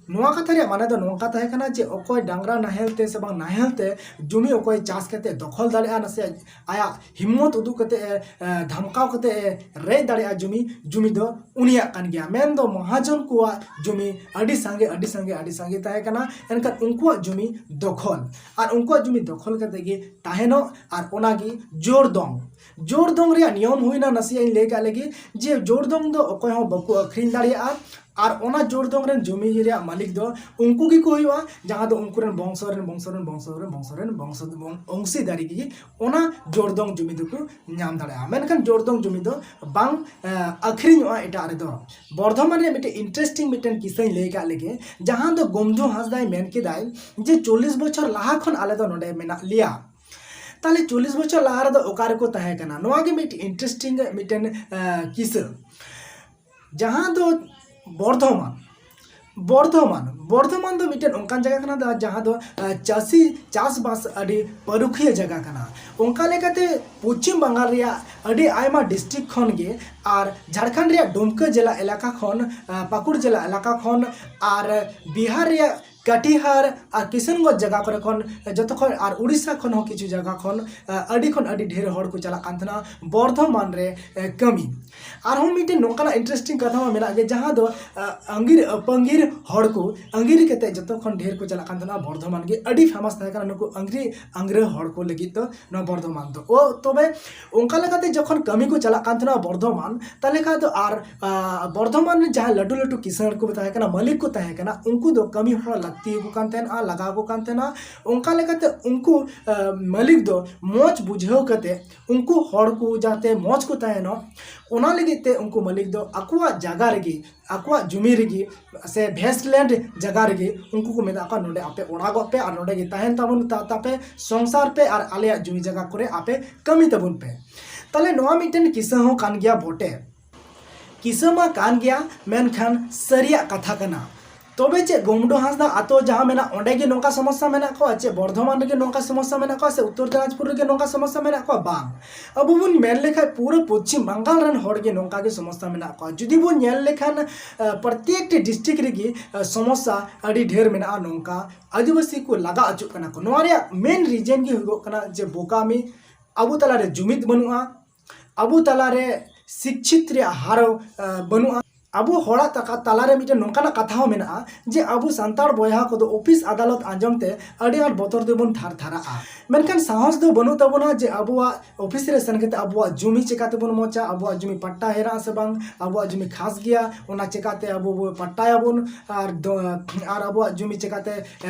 ᱱᱚᱣᱟ ᱠᱟᱛᱷᱟ ᱨᱮᱭᱟᱜ ᱢᱟᱱᱮ ᱫᱚ ᱱᱚᱝᱠᱟ ᱛᱟᱦᱮᱸ ᱠᱟᱱᱟ ᱡᱮ ᱚᱠᱚᱭ ᱰᱟᱝᱨᱟ ᱱᱟᱦᱮᱞ ᱛᱮ ᱥᱮ ᱵᱟᱝ ᱱᱟᱦᱮᱞ ᱛᱮ ᱡᱚᱢᱤ ᱚᱠᱚᱭ ᱪᱟᱥ ᱠᱟᱛᱮ ᱫᱚᱠᱷᱚᱞ ᱫᱟᱲᱮᱭᱟᱜᱼᱟ, ᱱᱟᱥᱮᱭᱟᱜ ᱟᱭᱟᱜ ᱦᱤᱢᱢᱚᱛ ᱩᱫᱩᱜ ᱠᱟᱛᱮ ᱮ, ᱮ, ᱫᱷᱟᱢᱠᱟᱣ ᱠᱟᱛᱮ ᱮ ᱨᱮᱡ ᱫᱟᱲᱮᱭᱟᱜᱼᱟ ᱡᱚᱢᱤ, ᱡᱚᱢᱤ ᱫᱚ ᱩᱱᱤᱭᱟᱜ ᱠᱟᱱ ᱜᱮᱭᱟ᱾ ᱢᱮᱱᱫᱚ ᱢᱚᱦᱟᱡᱚᱱ ᱠᱚᱣᱟᱜ ᱡᱚᱢᱤ ᱟᱹᱰᱤ ᱥᱟᱸᱜᱮ, ᱟᱹᱰᱤ ᱥᱟᱸᱜᱮ, ᱟᱹᱰᱤ ᱥᱟᱸᱜᱮ ᱛᱟᱦᱮᱸ ᱠᱟᱱᱟ᱾ ᱮᱱᱠᱷᱟᱱ ᱩᱱᱠᱩᱣᱟᱜ ᱡᱚᱢᱤ ᱫᱚᱠᱷᱚᱞ ᱟᱨ ᱩᱱᱠᱩᱣᱟᱜ ᱡᱚᱢᱤ ᱫᱚᱠᱷᱚᱞ ᱠᱟᱛᱮ ᱜᱮ ᱛᱟᱦᱮᱱᱚᱜ ᱟᱨ ᱚᱱᱟᱜᱮ ᱡᱳᱨ ᱫᱚᱝ᱾ ᱡᱳᱨ ᱫᱚᱝ ᱨᱮᱭᱟᱜ ᱱᱤᱭᱚᱢ ᱦᱩᱭᱱᱟ, ᱱᱟᱥᱮᱭᱟᱜ ᱤᱧ ᱞᱟᱹᱭ ᱠᱟᱜ ᱞᱮᱜᱮ, ᱡᱮ ᱡᱳᱨ ᱫᱚᱝ ᱫᱚ ᱚᱠᱚᱭ ᱦᱚᱸ ᱵᱟᱠᱚ ᱟᱹᱠᱷᱨᱤᱧ ᱫᱟᱲᱮᱭᱟᱜᱼᱟ᱾ ᱟᱨ ᱚᱱᱟ ᱡᱳᱨ ᱫᱚᱝ ᱨᱮᱱ ᱡᱚᱢᱤ ᱨᱮᱭᱟᱜ ᱢᱟᱹᱞᱤᱠ ᱫᱚ ᱩᱱᱠᱩ ᱜᱮᱠᱚ ᱦᱩᱭᱩᱜᱼᱟ, ᱡᱟᱦᱟᱸ ᱫᱚ ᱩᱱᱠᱩ ᱨᱮᱱ ᱵᱚᱝᱥᱚ ᱨᱮᱱ, ᱵᱚᱝᱥᱚ ᱨᱮᱱ, ᱵᱚᱝᱥᱚ ᱨᱮᱱ, ᱵᱚᱝᱥᱚ ᱨᱮᱱ, ᱵᱚᱝᱥᱚ ᱚᱝᱥᱤᱫᱟᱨᱤ ᱜᱮ ᱚᱱᱟ ᱡᱳᱨ ᱫᱚᱝ ᱡᱚᱢᱤ ᱫᱚᱠᱚ ᱧᱟᱢ ᱫᱟᱲᱮᱭᱟᱜᱼᱟ᱾ ᱢᱮᱱᱠᱷᱟᱱ ᱡᱳᱨ ᱫᱚᱝ ᱡᱚᱢᱤ ᱫᱚ ᱵᱟᱝ, ᱮ, ᱟᱹᱠᱷᱨᱤᱧᱚᱜᱼᱟ ᱮᱴᱟᱜ ᱨᱮᱫᱚ᱾ ᱵᱚᱨᱫᱷᱚᱢᱟᱱ ᱨᱮᱭᱟᱜ ᱢᱤᱫᱴᱮᱱ interesting ᱢᱤᱫᱴᱮᱱ ᱠᱤᱥᱟᱹᱧ ᱞᱟᱹᱭ ᱠᱟᱜ ᱞᱮᱜᱮ, ᱡᱟᱦᱟᱸ ᱫᱚ ᱜᱚᱢᱫᱷᱩ ᱦᱟᱸᱥᱫᱟᱭ ᱢᱮᱱ ᱠᱮᱫᱟᱭ ᱡᱮ ᱪᱚᱞᱞᱤᱥ ᱵᱚᱪᱷᱚᱨ ᱞᱟᱦᱟ ᱠᱷᱚᱱ ᱟᱞᱮ ᱫᱚ ᱱᱚᱰᱮ ᱢᱮᱱᱟᱜ ᱞᱮᱭᱟ᱾ ᱛᱟᱦᱞᱮ ᱪᱚᱞᱞᱤᱥ ᱵᱚᱪᱷᱚᱨ ᱞᱟᱦᱟ ᱨᱮᱫᱚ ᱚᱠᱟ ᱨᱮᱠᱚ ᱛᱟᱦᱮᱸ ᱠᱟᱱᱟ? ᱱᱚᱣᱟ ᱜᱮ ᱢᱤᱫᱴᱮᱱ interesting ᱢᱤᱫᱴᱮᱱ, ᱮ, ᱠᱤᱥᱟᱹ᱾ ᱡᱟᱦᱟᱸ ᱫᱚ ᱵᱚᱨᱫᱷᱚᱢᱟᱱ, ᱵᱚᱨᱫᱷᱚᱢᱟᱱ, ᱵᱚᱨᱫᱷᱚᱢᱟᱱ ᱫᱚ ᱢᱤᱫᱴᱮᱱ ᱚᱱᱠᱟᱱ ᱡᱟᱭᱜᱟ ᱠᱟᱱᱟ ᱫᱟ-, ᱡᱟᱦᱟᱸ ᱫᱚ, ᱮ, ᱪᱟᱹᱥᱤ ᱪᱟᱥᱵᱟᱥ ᱟᱹᱰᱤ ᱯᱟᱹᱨᱩᱠᱷᱤᱭᱟᱹ ᱡᱟᱭᱜᱟ ᱠᱟᱱᱟ᱾ ᱚᱱᱠᱟ ᱞᱮᱠᱟᱛᱮ ᱯᱚᱪᱷᱤᱢ ᱵᱟᱝᱜᱟᱞ ᱨᱮᱭᱟᱜ ᱟᱹᱰᱤ ᱟᱭᱢᱟ district ᱠᱷᱚᱱ ᱜᱮ ᱟᱨ ᱡᱷᱟᱲᱠᱷᱚᱸᱰ ᱨᱮᱭᱟᱜ ᱰᱩᱢᱠᱟᱹ ᱡᱮᱞᱟ ᱮᱞᱟᱠᱟ ᱠᱷᱚᱱ, ᱮ, ᱯᱟᱹᱠᱩᱲ ᱡᱮᱞᱟ ᱮᱞᱟᱠᱟ ᱠᱷᱚᱱ ᱟᱨ ᱵᱤᱦᱟᱨ ᱨᱮᱭᱟᱜ ᱠᱟᱴᱤᱦᱟᱨ ᱟᱨ ᱠᱤᱥᱟᱱᱜᱚᱸᱡᱽ ᱡᱟᱭᱜᱟ ᱠᱚᱨᱮ ᱠᱷᱚᱱ, ᱡᱚᱛᱚ ᱠᱷᱚᱱ, ᱟᱨ ᱩᱲᱤᱥᱥᱟ ᱠᱷᱚᱱ ᱦᱚᱸ ᱠᱤᱪᱷᱩ ᱡᱟᱭᱜᱟ ᱠᱷᱚᱱ, ᱟ, ᱟᱹᱰᱤ ᱠᱷᱚᱱ ᱟᱹᱰᱤ ᱰᱷᱮᱨ ᱦᱚᱲ ᱠᱚ ᱪᱟᱞᱟᱜ ᱠᱟᱱ ᱛᱟᱦᱮᱱᱟ ᱵᱚᱨᱫᱷᱚᱢᱟᱱ ᱨᱮ, ᱮ, ᱠᱟᱹᱢᱤ᱾ ᱟᱨᱦᱚᱸ ᱢᱤᱫᱴᱮᱱ ᱱᱚᱝᱠᱟᱱᱟᱜ interesting ᱠᱟᱛᱷᱟ ᱢᱟ ᱢᱮᱱᱟᱜ ᱜᱮ, ᱡᱟᱦᱟᱸ ᱫᱚ, ᱟ, ᱟᱸᱜᱤᱨ ᱟᱹᱯᱟᱹᱝᱜᱤᱨ ᱦᱚᱲ ᱠᱚ ᱟᱸᱜᱤᱨ ᱠᱟᱛᱮ ᱡᱚᱛᱚ ᱠᱷᱚᱱ ᱰᱷᱮᱨ ᱠᱚ ᱪᱟᱞᱟᱜ ᱠᱟᱱ ᱛᱟᱦᱮᱱᱟ ᱵᱚᱨᱫᱷᱚᱢᱟᱱ ᱜᱮ᱾ ᱟᱹᱰᱤ famous ᱛᱟᱦᱮᱸ ᱠᱟᱱᱟ ᱱᱩᱠᱩ ᱟᱸᱜᱽᱨᱤ ᱟᱝᱜᱽᱨᱟᱹ ᱦᱚᱲ ᱠᱚ ᱞᱟᱹᱜᱤᱫ ᱫᱚ ᱱᱚᱣᱟ ᱵᱚᱨᱫᱷᱚᱢᱟᱱ ᱫᱚ᱾ ᱚ, ᱛᱚᱵᱮ ᱚᱱᱠᱟ ᱞᱮᱠᱟᱛᱮ ᱡᱚᱠᱷᱚᱱ ᱠᱟᱹᱢᱤ ᱠᱚ ᱪᱟᱞᱟᱜ ᱠᱟᱱ ᱛᱟᱦᱮᱱᱟ ᱵᱚᱨᱫᱷᱚᱢᱟᱱ, ᱛᱟᱦᱞᱮ ᱠᱷᱟᱱ ᱫᱚ ᱟᱨ, ᱟ, ᱵᱚᱨᱫᱷᱚᱢᱟᱱ ᱨᱮ ᱡᱟᱦᱟᱸᱭ ᱞᱟᱹᱴᱩ ᱞᱟᱹᱴᱩ ᱠᱤᱥᱟᱹᱬ ᱠᱚ ᱛᱟᱦᱮᱸ ᱠᱟᱱᱟ, ᱢᱟᱹᱞᱤᱠ ᱠᱚ ᱛᱟᱦᱮᱸ ᱠᱟᱱᱟ, ᱩᱱᱠᱩ ᱫᱚ ᱠᱟᱹᱢᱤ ᱦᱚᱲ ᱞᱟᱜᱟ ᱞᱟᱹᱠᱛᱤ ᱟᱠᱚ ᱠᱟᱱ ᱛᱟᱦᱮᱱᱟ, ᱞᱟᱜᱟᱣ ᱟᱠᱚ ᱠᱟᱱ ᱛᱟᱦᱮᱱᱟ᱾ ᱚᱱᱠᱟ ᱞᱮᱠᱟᱛᱮ ᱩᱱᱠᱩ ᱢᱟᱹᱞᱤᱠ ᱫᱚ ᱢᱚᱡᱽ ᱵᱩᱡᱷᱟᱹᱣ ᱠᱟᱛᱮ ᱩᱱᱠᱩ ᱦᱚᱲ ᱠᱚ ᱡᱟᱛᱮ ᱢᱚᱡᱽ ᱠᱚ ᱛᱟᱦᱮᱱᱚᱜ, ᱚᱱᱟ ᱞᱟᱹᱜᱤᱫ ᱛᱮ ᱩᱱᱠᱩ ᱢᱟᱹᱞᱤᱠ ᱫᱚ ᱟᱠᱚᱣᱟᱜ ᱡᱟᱭᱜᱟ ᱨᱮᱜᱮ, ᱟᱠᱚᱣᱟᱜ ᱡᱩᱢᱤ ᱨᱮᱜᱮ ᱥᱮ ᱵᱷᱮᱥᱴ ᱞᱮᱱᱰ ᱡᱟᱭᱜᱟ ᱨᱮᱜᱮ ᱩᱱᱠᱩ ᱠᱚ ᱢᱮᱛᱟᱜ ᱠᱚᱣᱟ, ᱱᱚᱰᱮ ᱟᱯᱮ ᱚᱲᱟᱜᱚᱜ ᱯᱮ ᱟᱨ ᱱᱚᱰᱮ ᱜᱮ ᱛᱟᱦᱮᱱ ᱛᱟᱵᱚᱱ ᱛᱟ- ᱛᱟᱯᱮ ᱥᱚᱝᱥᱟᱨ ᱯᱮ ᱟᱨ ᱟᱞᱮᱭᱟᱜ ᱡᱩᱢᱤ ᱡᱟᱭᱜᱟ ᱠᱚᱨᱮ ᱟᱯᱮ ᱠᱟᱹᱢᱤ ᱛᱟᱵᱚᱱ ᱯᱮ᱾ ᱛᱟᱦᱞᱮ ᱱᱚᱣᱟ ᱢᱤᱫᱴᱮᱱ ᱠᱤᱥᱟᱹ ᱦᱚᱸ ᱠᱟᱱ ᱜᱮᱭᱟ ᱵᱚᱴᱮ, ᱠᱤᱥᱟᱹ ᱢᱟ ᱠᱟᱱ ᱜᱮᱭᱟ, ᱢᱮᱱᱠᱷᱟᱱ ᱥᱟᱹᱨᱤᱭᱟᱜ ᱠᱟᱛᱷᱟ ᱠᱟᱱᱟ᱾ ᱛᱚᱵᱮ ᱪᱮᱫ ᱜᱳᱢᱰᱳ ᱦᱟᱸᱥᱫᱟ ᱟᱛᱳ ᱡᱟᱦᱟᱸ ᱢᱮᱱᱟᱜ, ᱚᱸᱰᱮ ᱜᱮ ᱱᱚᱝᱠᱟ ᱥᱚᱢᱚᱥᱥᱟ ᱢᱮᱱᱟᱜ ᱠᱚᱣᱟ? ᱪᱮᱫ ᱵᱚᱨᱫᱷᱚᱢᱟᱱ ᱨᱮᱜᱮ ᱱᱚᱝᱠᱟ ᱥᱚᱢᱚᱥᱥᱟ ᱢᱮᱱᱟᱜ ᱠᱚᱣᱟ ᱥᱮ ᱩᱛᱛᱚᱨ ᱫᱤᱱᱟᱡᱽᱯᱩᱨ ᱨᱮᱜᱮ ᱱᱚᱝᱠᱟ ᱥᱚᱢᱚᱥᱥᱟ ᱢᱮᱱᱟᱜ ᱠᱚᱣᱟ? ᱵᱟᱝ, ᱟᱵᱚ ᱵᱚᱱ ᱢᱮᱱ ᱞᱮᱠᱷᱟᱡ ᱯᱩᱨᱟᱹ ᱯᱚᱪᱷᱤᱢ ᱵᱟᱝᱜᱟᱞ ᱨᱮᱱ ᱦᱚᱲ ᱜᱮ ᱱᱚᱝᱠᱟ ᱜᱮ ᱥᱚᱢᱚᱥᱥᱟ ᱢᱮᱱᱟᱜ ᱠᱚᱣᱟ᱾ ᱡᱩᱫᱤ ᱵᱚᱱ ᱧᱮᱞ ᱞᱮᱠᱷᱟᱱ ᱯᱨᱚᱛᱮᱠᱴᱤ ᱰᱤᱥᱴᱨᱤᱠᱴ ᱨᱮᱜᱮ ᱥᱚᱢᱚᱥᱥᱟ ᱟᱹᱰᱤ ᱰᱷᱮᱨ ᱢᱮᱱᱟᱜᱼᱟ, ᱱᱚᱝᱠᱟ ᱟᱹᱫᱤᱵᱟᱹᱥᱤ ᱠᱚ ᱞᱟᱜᱟ ᱚᱪᱚᱜ ᱠᱟᱱᱟ ᱠᱚ᱾ ᱱᱚᱣᱟ ᱨᱮᱭᱟᱜ ᱢᱮᱱ ᱨᱤᱡᱮᱱ ᱜᱮ ᱦᱩᱭᱩᱜᱚᱜ ᱠᱟᱱᱟ ᱡᱮ ᱵᱳᱠᱟᱢᱤ, ᱟᱵᱚ ᱛᱟᱞᱟᱨᱮ ᱡᱩᱢᱤᱫ ᱵᱟᱹᱱᱩᱜᱼᱟ, ᱟᱵᱚ ᱛᱟᱞᱟᱨᱮ ᱥᱤᱠᱪᱷᱤᱛ ᱨᱮᱭᱟᱜ ᱦᱟᱨ ᱵᱟᱹᱱᱩᱜᱼᱟ᱾ ᱟᱵᱚ ᱦᱚᱲᱟᱜ ᱛᱟᱞᱟᱨᱮ ᱢᱤᱫᱴᱮᱱ ᱱᱚᱝᱠᱟᱱᱟᱜ ᱠᱟᱛᱷᱟ ᱦᱚᱸ ᱢᱮᱱᱟᱜᱼᱟ ᱡᱮ ᱟᱵᱚ ᱥᱟᱱᱛᱟᱲ ᱵᱚᱭᱦᱟ ᱠᱚᱫᱚ ᱚᱯᱷᱤᱥ ᱟᱫᱟᱞᱚᱛ ᱟᱸᱡᱚᱢ ᱛᱮ ᱟᱹᱰᱤ ᱟᱸᱴ ᱵᱚᱛᱚᱨ ᱛᱮᱵᱚᱱ ᱛᱷᱟᱨ ᱛᱷᱟᱨᱟᱜᱼᱟ, ᱢᱮᱱᱠᱷᱟᱱ ᱥᱟᱦᱚᱥ ᱫᱚ ᱵᱟᱹᱱᱩᱜ ᱛᱟᱵᱚᱱᱟ ᱡᱮ ᱟᱵᱚᱣᱟᱜ ᱚᱯᱷᱤᱥ ᱨᱮ ᱥᱮᱱ ᱠᱟᱛᱮ ᱟᱵᱚᱣᱟᱜ ᱡᱩᱢᱤ ᱪᱮᱠᱟ ᱛᱮᱵᱚᱱ ᱢᱚᱪᱟ, ᱟᱵᱚᱣᱟᱜ ᱡᱩᱢᱤ ᱯᱟᱴᱴᱟ ᱦᱮᱱᱟᱜᱼᱟ ᱥᱮ ᱵᱟᱝ, ᱟᱵᱚᱣᱟᱜ ᱡᱩᱢᱤ ᱠᱷᱟᱥ ᱜᱮᱭᱟ, ᱚᱱᱟ ᱪᱮᱠᱟᱛᱮ ᱟᱵᱚ ᱵᱚ ᱯᱟᱴᱴᱟᱭᱟᱵᱚᱱ ᱟᱨ ᱫᱚ- ᱟᱨ ᱟᱵᱚᱣᱟᱜ ᱡᱩᱢᱤ ᱪᱮᱠᱟᱛᱮ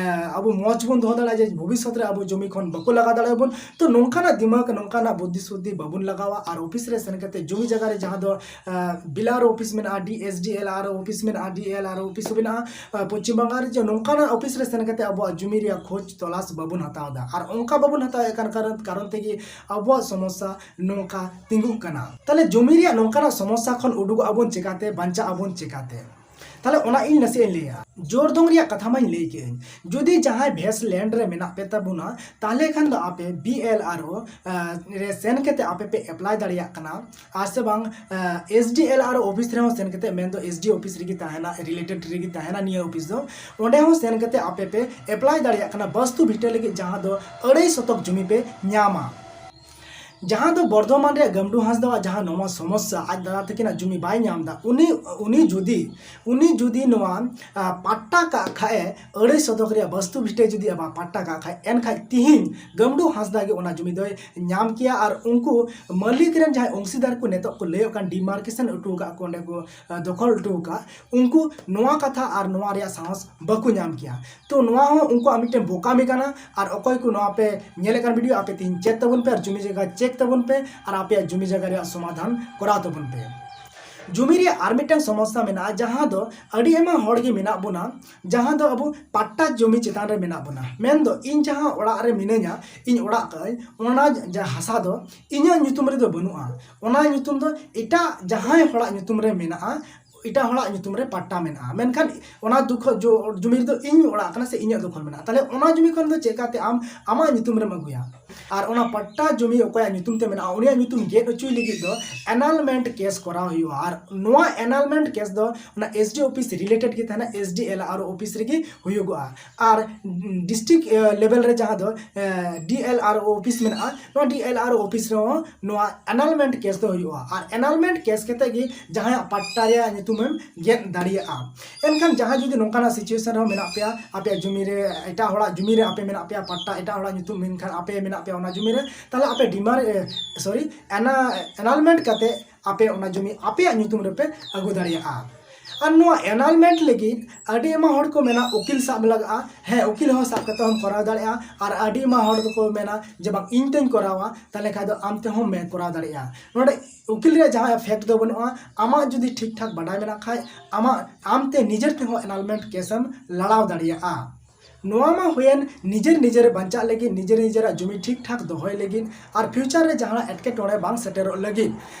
ᱟᱵᱚ ᱢᱚᱡᱽ ᱵᱚᱱ ᱫᱚᱦᱚ ᱫᱟᱲᱮᱭᱟᱜᱼᱟ ᱡᱮ ᱵᱷᱚᱵᱤᱥᱥᱚᱛ ᱨᱮ ᱟᱵᱚ ᱡᱩᱢᱤ ᱠᱷᱚᱱ ᱵᱟᱠᱚ ᱞᱟᱜᱟ ᱫᱟᱲᱮᱭᱟᱵᱚᱱ᱾ ᱛᱚ ᱱᱚᱝᱠᱟᱱᱟᱜ ᱫᱤᱢᱟᱜᱽ, ᱱᱚᱝᱠᱟᱱᱟᱜ ᱵᱩᱫᱽᱫᱷᱤ ᱥᱩᱫᱽᱫᱷᱤ ᱵᱟᱵᱚᱱ ᱞᱟᱜᱟᱣᱟ ᱟᱨ ᱚᱯᱷᱤᱥ ᱨᱮ ᱥᱮᱱ ᱠᱟᱛᱮ ᱡᱩᱢᱤ ᱡᱟᱭᱜᱟ ᱨᱮ ᱡᱟᱦᱟᱸ ᱫᱚ ᱵᱤᱞᱟᱨ ᱚᱯᱷᱤᱥ ᱢᱮᱱᱟᱜᱼᱟ, ᱰᱤ ᱮᱥ ᱰᱤ ᱮᱞ ᱟᱨ ᱚᱯᱷᱤᱥ ᱢᱮᱱᱟᱜᱼᱟ, ᱰᱤ ᱮᱞ ᱟᱨ ᱚᱯᱷᱤᱥ ᱢᱮᱱᱟᱜᱼᱟ ᱯᱚᱪᱷᱤᱢ ᱵᱟᱝᱜᱟᱞ ᱨᱮ, ᱡᱮ ᱱᱚᱝᱠᱟᱱᱟᱜ ᱚᱯᱷᱤᱥ ᱨᱮ ᱥᱮᱱ ᱠᱟᱛᱮ ᱟᱵᱚᱣᱟᱜ ᱡᱩᱢᱤ ᱨᱮᱭᱟᱜ ᱠᱷᱳᱡᱽ ᱛᱚᱞᱟᱥ ᱵᱟᱵᱚᱱ ᱦᱟᱛᱟᱣ ᱮᱫᱟ᱾ ᱟᱨ ᱚᱱᱠᱟ ᱵᱟᱵᱚᱱ ᱦᱟᱛᱟᱣᱮᱫ ᱠᱟᱱ ᱠᱟᱨᱚᱱ, ᱠᱟᱨᱚᱱ ᱛᱮᱜᱮ ᱟᱵᱚᱣᱟᱜ ᱥᱚᱢᱚᱥᱥᱟ ᱱᱚᱝᱠᱟ ᱛᱤᱸᱜᱩᱜ ᱠᱟᱱᱟ᱾ ᱛᱟᱦᱞᱮ ᱡᱩᱢᱤ ᱨᱮᱭᱟᱜ ᱱᱚᱝᱠᱟᱱᱟᱜ ᱥᱚᱢᱚᱥᱥᱟ ᱠᱷᱚᱱ ᱩᱰᱩᱠᱚᱜ ᱟᱵᱚᱱ ᱪᱮᱠᱟᱛᱮ, ᱵᱟᱧᱪᱟᱜ ᱟᱵᱚᱱ ᱪᱮᱠᱟᱛᱮ? ᱛᱟᱦᱞᱮ ᱚᱱᱟ ᱤᱧ ᱱᱟᱥᱮᱭᱟᱜ ᱤᱧ ᱞᱟᱹᱭᱟ᱾ ᱡᱳᱨ ᱫᱚᱝ ᱨᱮᱭᱟᱜ ᱠᱟᱛᱷᱟ ᱢᱟᱧ ᱞᱟᱹᱭ ᱠᱮᱫ᱾ ᱡᱩᱫᱤ ᱡᱟᱦᱟᱸᱭ ᱵᱷᱮᱥ ᱞᱮᱱᱰ ᱨᱮ ᱢᱮᱱᱟᱜ ᱯᱮ ᱛᱟᱵᱚᱱᱟ, ᱛᱟᱦᱞᱮ ᱠᱷᱟᱱ ᱫᱚ ᱟᱯᱮ ᱵᱤ ᱮᱞ ᱟᱨ ᱳ ᱨᱮ ᱥᱮᱱ ᱠᱟᱛᱮ ᱟᱯᱮ ᱯᱮ ᱮᱯᱞᱟᱭ ᱫᱟᱲᱮᱭᱟᱜ ᱠᱟᱱᱟ, ᱟᱨ ᱥᱮ ᱵᱟᱝ ᱮᱥ ᱰᱤ ᱮᱞ ᱟᱨ ᱳ ᱚᱯᱷᱤᱥ ᱨᱮᱦᱚᱸ ᱥᱮᱱ ᱠᱟᱛᱮ, ᱢᱮᱱᱫᱚ ᱮᱥ ᱰᱤ ᱚᱯᱷᱤᱥ ᱨᱮᱜᱮ ᱛᱟᱦᱮᱱᱟ, ᱨᱤᱞᱮᱴᱮᱰ ᱨᱮᱜᱮ ᱛᱟᱦᱮᱱᱟ ᱱᱤᱭᱟᱹ ᱚᱯᱷᱤᱥ ᱫᱚ, ᱚᱸᱰᱮ ᱦᱚᱸ ᱥᱮᱱ ᱠᱟᱛᱮ ᱟᱯᱮ ᱯᱮ ᱮᱯᱞᱟᱭ ᱫᱟᱲᱮᱭᱟᱜ ᱠᱟᱱᱟ ᱵᱟᱥᱛᱩ ᱵᱷᱤᱴᱟᱹ ᱞᱟᱹᱜᱤᱫ, ᱡᱟᱦᱟᱸ ᱫᱚ ᱟᱹᱲᱟᱹᱭ ᱥᱚᱛᱚᱠ ᱡᱩᱢᱤ ᱯᱮ ᱧᱟᱢᱟ᱾ ᱡᱟᱦᱟᱸ ᱫᱚ ᱵᱚᱨᱫᱷᱚᱢᱟᱱ ᱨᱮᱭᱟᱜ ᱜᱟᱢᱰᱩ ᱦᱟᱸᱥᱫᱟᱣᱟᱜ ᱡᱟᱦᱟᱸ ᱱᱚᱣᱟ ᱥᱚᱢᱚᱥᱥᱟ, ᱟᱡ ᱫᱟᱫᱟ ᱛᱟᱹᱠᱤᱱᱟᱜ ᱡᱩᱢᱤ ᱵᱟᱭ ᱧᱟᱢ ᱮᱫᱟ, ᱩᱱᱤ ᱩᱱᱤ ᱡᱩᱫᱤ ᱩᱱᱤ ᱡᱩᱫᱤ ᱱᱚᱣᱟ ᱟᱸ, ᱯᱟᱴᱴᱟ ᱠᱟᱜ ᱠᱷᱟᱡ ᱮ, ᱟᱹᱲᱟᱹᱭ ᱥᱚᱛᱚᱠ ᱨᱮᱭᱟᱜ ᱵᱟᱥᱛᱩ ᱵᱷᱤᱴᱟᱹ ᱡᱩᱫᱤ ᱟᱵᱟᱨ ᱯᱟᱴᱴᱟ ᱠᱟᱜ ᱠᱷᱟᱡ, ᱮᱱᱠᱷᱟᱡ ᱛᱤᱦᱤᱧ ᱜᱟᱢᱰᱩ ᱦᱟᱸᱥᱫᱟ ᱜᱮ ᱚᱱᱟ ᱡᱩᱢᱤ ᱫᱚᱭ ᱧᱟᱢ ᱠᱮᱭᱟ᱾ ᱟᱨ ᱩᱱᱠᱩ ᱢᱟᱹᱞᱤᱠ ᱨᱮᱱ ᱡᱟᱦᱟᱸᱭ ᱚᱝᱥᱤᱫᱟᱨ ᱠᱚ ᱱᱤᱛᱚᱜ ᱠᱚ ᱞᱟᱹᱭᱚᱜ ᱠᱟᱱ, ᱰᱤᱢᱟᱨᱠᱮᱥᱚᱱ ᱦᱚᱴᱚ ᱟᱠᱟᱫ ᱠᱚ, ᱚᱸᱰᱮ ᱠᱚ ᱟᱸ, ᱫᱚᱠᱷᱚᱞ ᱦᱚᱴᱚ ᱟᱠᱟᱫ, ᱩᱱᱠᱩ ᱱᱚᱣᱟ ᱠᱟᱛᱷᱟ ᱟᱨ ᱱᱚᱣᱟ ᱨᱮᱭᱟᱜ ᱥᱟᱦᱚᱥ ᱵᱟᱠᱚ ᱧᱟᱢ ᱠᱮᱭᱟ᱾ ᱛᱚ ᱱᱚᱣᱟ ᱦᱚᱸ ᱩᱱᱠᱩᱣᱟᱜ ᱢᱤᱫᱴᱮᱱ ᱵᱳᱠᱟᱢᱤ ᱠᱟᱱᱟ᱾ ᱟᱨ ᱚᱠᱚᱭ ᱠᱚ ᱱᱚᱣᱟ ᱯᱮ ᱧᱮᱞᱮᱫ ᱠᱟᱱ ᱵᱷᱤᱰᱤᱭᱳ, ᱟᱯᱮ ᱛᱮᱦᱮᱧ ᱪᱮᱠ ᱛᱟᱵᱚᱱ ᱯᱮ ᱟᱨ ᱡᱩᱢᱤ ᱡᱟᱭᱜᱟ ᱪᱮᱠ ᱛᱟᱵᱚᱱ ᱯᱮ ᱟᱨ ᱟᱯᱮᱭᱟᱜ ᱡᱩᱢᱤ ᱡᱟᱭᱜᱟ ᱨᱮᱭᱟᱜ ᱥᱚᱢᱟᱫᱷᱟᱱ ᱠᱚᱨᱟᱣ ᱛᱟᱵᱚᱱ ᱯᱮ᱾ ᱡᱩᱢᱤ ᱨᱮᱭᱟᱜ ᱟᱨ ᱢᱤᱫᱴᱟᱝ ᱥᱚᱢᱚᱥᱥᱟ ᱢᱮᱱᱟᱜᱼᱟ, ᱡᱟᱦᱟᱸ ᱫᱚ ᱟᱹᱰᱤ ᱟᱭᱢᱟ ᱦᱚᱲ ᱜᱮ ᱢᱮᱱᱟᱜ ᱵᱚᱱᱟ, ᱡᱟᱦᱟᱸ ᱫᱚ ᱟᱵᱚ ᱯᱟᱴᱴᱟ ᱡᱩᱢᱤ ᱪᱮᱛᱟᱱ ᱨᱮ ᱢᱮᱱᱟᱜ ᱵᱚᱱᱟ᱾ ᱢᱮᱱᱫᱚ ᱤᱧ ᱡᱟᱦᱟᱸ ᱚᱲᱟᱜ ᱨᱮ ᱢᱤᱱᱟᱹᱧᱟ, ᱤᱧ ᱚᱲᱟᱜ ᱠᱟᱜ ᱟᱹᱧ, ᱚᱱᱟ ᱡᱟ-, ᱦᱟᱥᱟ ᱫᱚ ᱤᱧᱟᱹᱜ ᱧᱩᱛᱩᱢ ᱨᱮᱫᱚ ᱵᱟᱹᱱᱩᱜᱼᱟ, ᱚᱱᱟ ᱧᱩᱛᱩᱢ ᱫᱚ ᱮᱴᱟᱜ ᱡᱟᱦᱟᱸᱭ ᱦᱚᱲᱟᱜ ᱧᱩᱛᱩᱢ ᱨᱮ ᱢᱮᱱᱟᱜᱼᱟ, ᱮᱴᱟᱜ ᱦᱚᱲᱟᱜ ᱧᱩᱛᱩᱢ ᱨᱮ ᱯᱟᱴᱴᱟ ᱢᱮᱱᱟᱜᱼᱟ, ᱢᱮᱱᱠᱷᱟᱱ ᱚᱱᱟ ᱫᱚᱠᱷᱚᱞ ᱡᱚ-, ᱡᱩᱢᱤ ᱨᱮᱫᱚ ᱤᱧ ᱚᱲᱟᱜ ᱠᱟᱱᱟ ᱥᱮ ᱤᱧᱟᱹᱜ ᱫᱚᱠᱷᱚᱞ ᱢᱮᱱᱟᱜᱼᱟ, ᱛᱟᱦᱞᱮ ᱚᱱᱟ ᱡᱩᱢᱤ ᱠᱷᱚᱱ ᱫᱚ ᱪᱮᱫ ᱠᱟᱛᱮ ᱟᱢ ᱟᱢᱟᱜ ᱧᱩᱛᱩᱢ ᱨᱮᱢ ᱟᱹᱜᱩᱭᱟ? ᱟᱨ ᱚᱱᱟ ᱯᱟᱴᱴᱟ ᱡᱩᱢᱤ ᱚᱠᱚᱭᱟᱜ ᱧᱩᱛᱩᱢ ᱛᱮ ᱢᱮᱱᱟᱜᱼᱟ, ᱩᱱᱤᱭᱟᱜ ᱧᱩᱛᱩᱢ ᱜᱮᱫ ᱦᱚᱪᱚᱭ ᱞᱟᱹᱜᱤᱫ ᱫᱚ ᱮᱱᱟᱞᱢᱮᱱᱴ ᱠᱮᱥ ᱠᱚᱨᱟᱣ ᱦᱩᱭᱩᱜᱼᱟ᱾ ᱟᱨ ᱱᱚᱣᱟ ᱮᱱᱟᱞᱢᱮᱱᱴ ᱠᱮᱥ ᱫᱚ ᱚᱱᱟ ᱮᱥ ᱰᱤ ᱚᱯᱷᱤᱥ ᱨᱤᱞᱮᱴᱮᱰ ᱜᱮ ᱛᱟᱦᱮᱱᱟ, ᱮᱥ ᱰᱤ ᱮᱞ ᱟᱨ ᱚ ᱚᱯᱷᱤᱥ ᱨᱮᱜᱮ ᱦᱩᱭᱩᱜᱚᱜᱼᱟ᱾ ᱟᱨ ᱰᱤᱥᱴᱨᱤᱠᱴ ᱞᱮᱵᱮᱞ ᱨᱮ ᱡᱟᱦᱟᱸ ᱫᱚ ᱰᱤ ᱮᱞ ᱟᱨ ᱚ ᱚᱯᱷᱤᱥ ᱢᱮᱱᱟᱜᱼᱟ, ᱱᱚᱣᱟ ᱰᱤ ᱮᱞ ᱟᱨ ᱚ ᱚᱯᱷᱤᱥ ᱨᱮᱦᱚᱸ ᱱᱚᱣᱟ ᱮᱱᱟᱞᱢᱮᱱᱴ ᱠᱮᱥ ᱫᱚ ᱦᱩᱭᱩᱜᱼᱟ᱾ ᱟᱨ ᱮᱱᱟᱞᱢᱮᱱᱴ ᱠᱮᱥ ᱠᱟᱛᱮ ᱜᱮ ᱡᱟᱦᱟᱸᱭᱟᱜ ᱯᱟᱴᱴᱟ ᱨᱮᱭᱟᱜ ᱧᱩᱛᱩᱢᱮᱢ ᱜᱮᱫ ᱫᱟᱲᱮᱭᱟᱜᱼᱟ᱾ ᱮᱱᱠᱷᱟᱱ ᱡᱟᱦᱟᱸᱭ ᱡᱩᱫᱤ ᱱᱚᱝᱠᱟᱱᱟᱜ ᱥᱤᱪᱩᱭᱮᱥᱚᱱ ᱨᱮᱦᱚᱸ ᱢᱮᱱᱟᱜ ᱯᱮᱭᱟ, ᱟᱯᱮᱭᱟᱜ ᱡᱩᱢᱤ ᱨᱮ ᱮᱴᱟᱜ ᱦᱚᱲᱟᱜ ᱡᱩᱢᱤ ᱨᱮ ᱟᱯᱮ ᱢᱮᱱᱟᱜ ᱯᱮᱭᱟ, ᱯᱟᱴᱴᱟ ᱮᱴᱟᱜ ᱦᱚᱲᱟᱜ ᱧᱩᱛᱩᱢ ᱢᱮᱱᱠᱷᱟᱱ ᱟᱯᱮ ᱢᱮᱱᱟᱜ ᱯᱮᱭᱟ ᱚᱱᱟ ᱡᱩᱢᱤ ᱨᱮ, ᱛᱟᱦᱚᱞᱮ ᱟᱯᱮ ᱰᱤᱢᱟᱨ ᱥᱚᱨᱤ ᱮᱱᱟᱞᱢᱮᱱᱴ ᱠᱟᱛᱮ ᱟᱯᱮ ᱚᱱᱟ ᱡᱩᱢᱤ ᱟᱯᱮᱭᱟᱜ ᱧᱩᱛᱩᱢ ᱨᱮᱯᱮ ᱟᱹᱜᱩ ᱫᱟᱲᱮᱭᱟᱜᱼᱟ᱾ ᱟᱨ ᱱᱚᱣᱟ ᱮᱱᱟᱞᱢᱮᱱᱴ ᱞᱟᱹᱜᱤᱫ ᱟᱹᱰᱤ ᱟᱭᱢᱟ ᱦᱚᱲ ᱠᱚ ᱢᱮᱱᱟ ᱩᱠᱤᱞ ᱥᱟᱵ ᱞᱟᱜᱟᱜᱼᱟ᱾ ᱦᱮᱸ, ᱩᱠᱤᱞ ᱦᱚᱸ ᱥᱟᱵ ᱠᱟᱛᱮ ᱦᱚᱸᱢ ᱠᱚᱨᱟᱣ ᱫᱟᱲᱮᱭᱟᱜᱼᱟ᱾ ᱟᱨ ᱟᱹᱰᱤ ᱟᱭᱢᱟ ᱦᱚᱲ ᱫᱚᱠᱚ ᱢᱮᱱᱟ ᱡᱮ ᱵᱟᱝ, ᱤᱧ ᱛᱮᱧ ᱠᱚᱨᱟᱣᱟ, ᱛᱟᱦᱚᱞᱮ ᱠᱷᱟᱡ ᱫᱚ ᱟᱢ ᱛᱮᱦᱚᱸᱢ ᱢᱮ-, ᱠᱚᱨᱟᱣ ᱫᱟᱲᱮᱭᱟᱜᱼᱟ᱾ ᱱᱚᱰᱮ ᱩᱠᱤᱞ ᱨᱮᱭᱟᱜ ᱡᱟᱦᱟᱸ ᱮᱯᱷᱮᱠᱴ ᱫᱚ ᱵᱟᱹᱱᱩᱜᱼᱟ᱾ ᱟᱢᱟᱜ ᱡᱩᱫᱤ ᱴᱷᱤᱠ ᱴᱷᱟᱠ ᱵᱟᱰᱟᱭ ᱢᱮᱱᱟᱜ ᱠᱷᱟᱡ, ᱟᱢᱟᱜ, ᱟᱢ ᱛᱮ ᱱᱤᱡᱮᱨ ᱛᱮᱦᱚᱸ ᱮᱱᱟᱞᱢᱮᱱᱴ ᱠᱮᱥ ᱮᱢ ᱞᱟᱲᱟᱣ ᱫᱟᱲᱮᱭᱟᱜᱼᱟ᱾ ᱱᱚᱣᱟ ᱢᱟ ᱦᱩᱭᱮᱱ ᱱᱤᱡᱮᱨ ᱱᱤᱡᱮᱨ ᱵᱟᱧᱪᱟᱜ ᱞᱟᱹᱜᱤᱫ, ᱱᱤᱡᱮᱨ ᱱᱤᱡᱮᱨᱟᱜ ᱡᱩᱢᱤ ᱴᱷᱤᱠ ᱴᱷᱟᱠ ᱫᱚᱦᱚᱭ ᱞᱟᱹᱜᱤᱫ ᱟᱨ ᱯᱷᱤᱭᱩᱪᱟᱨ ᱨᱮ ᱡᱟᱦᱟᱱᱟᱜ ᱮᱴᱠᱮᱴᱚᱬᱮ ᱵᱟᱝ ᱥᱮᱴᱮᱨᱚᱜ ᱞᱟᱹᱜᱤᱫ᱾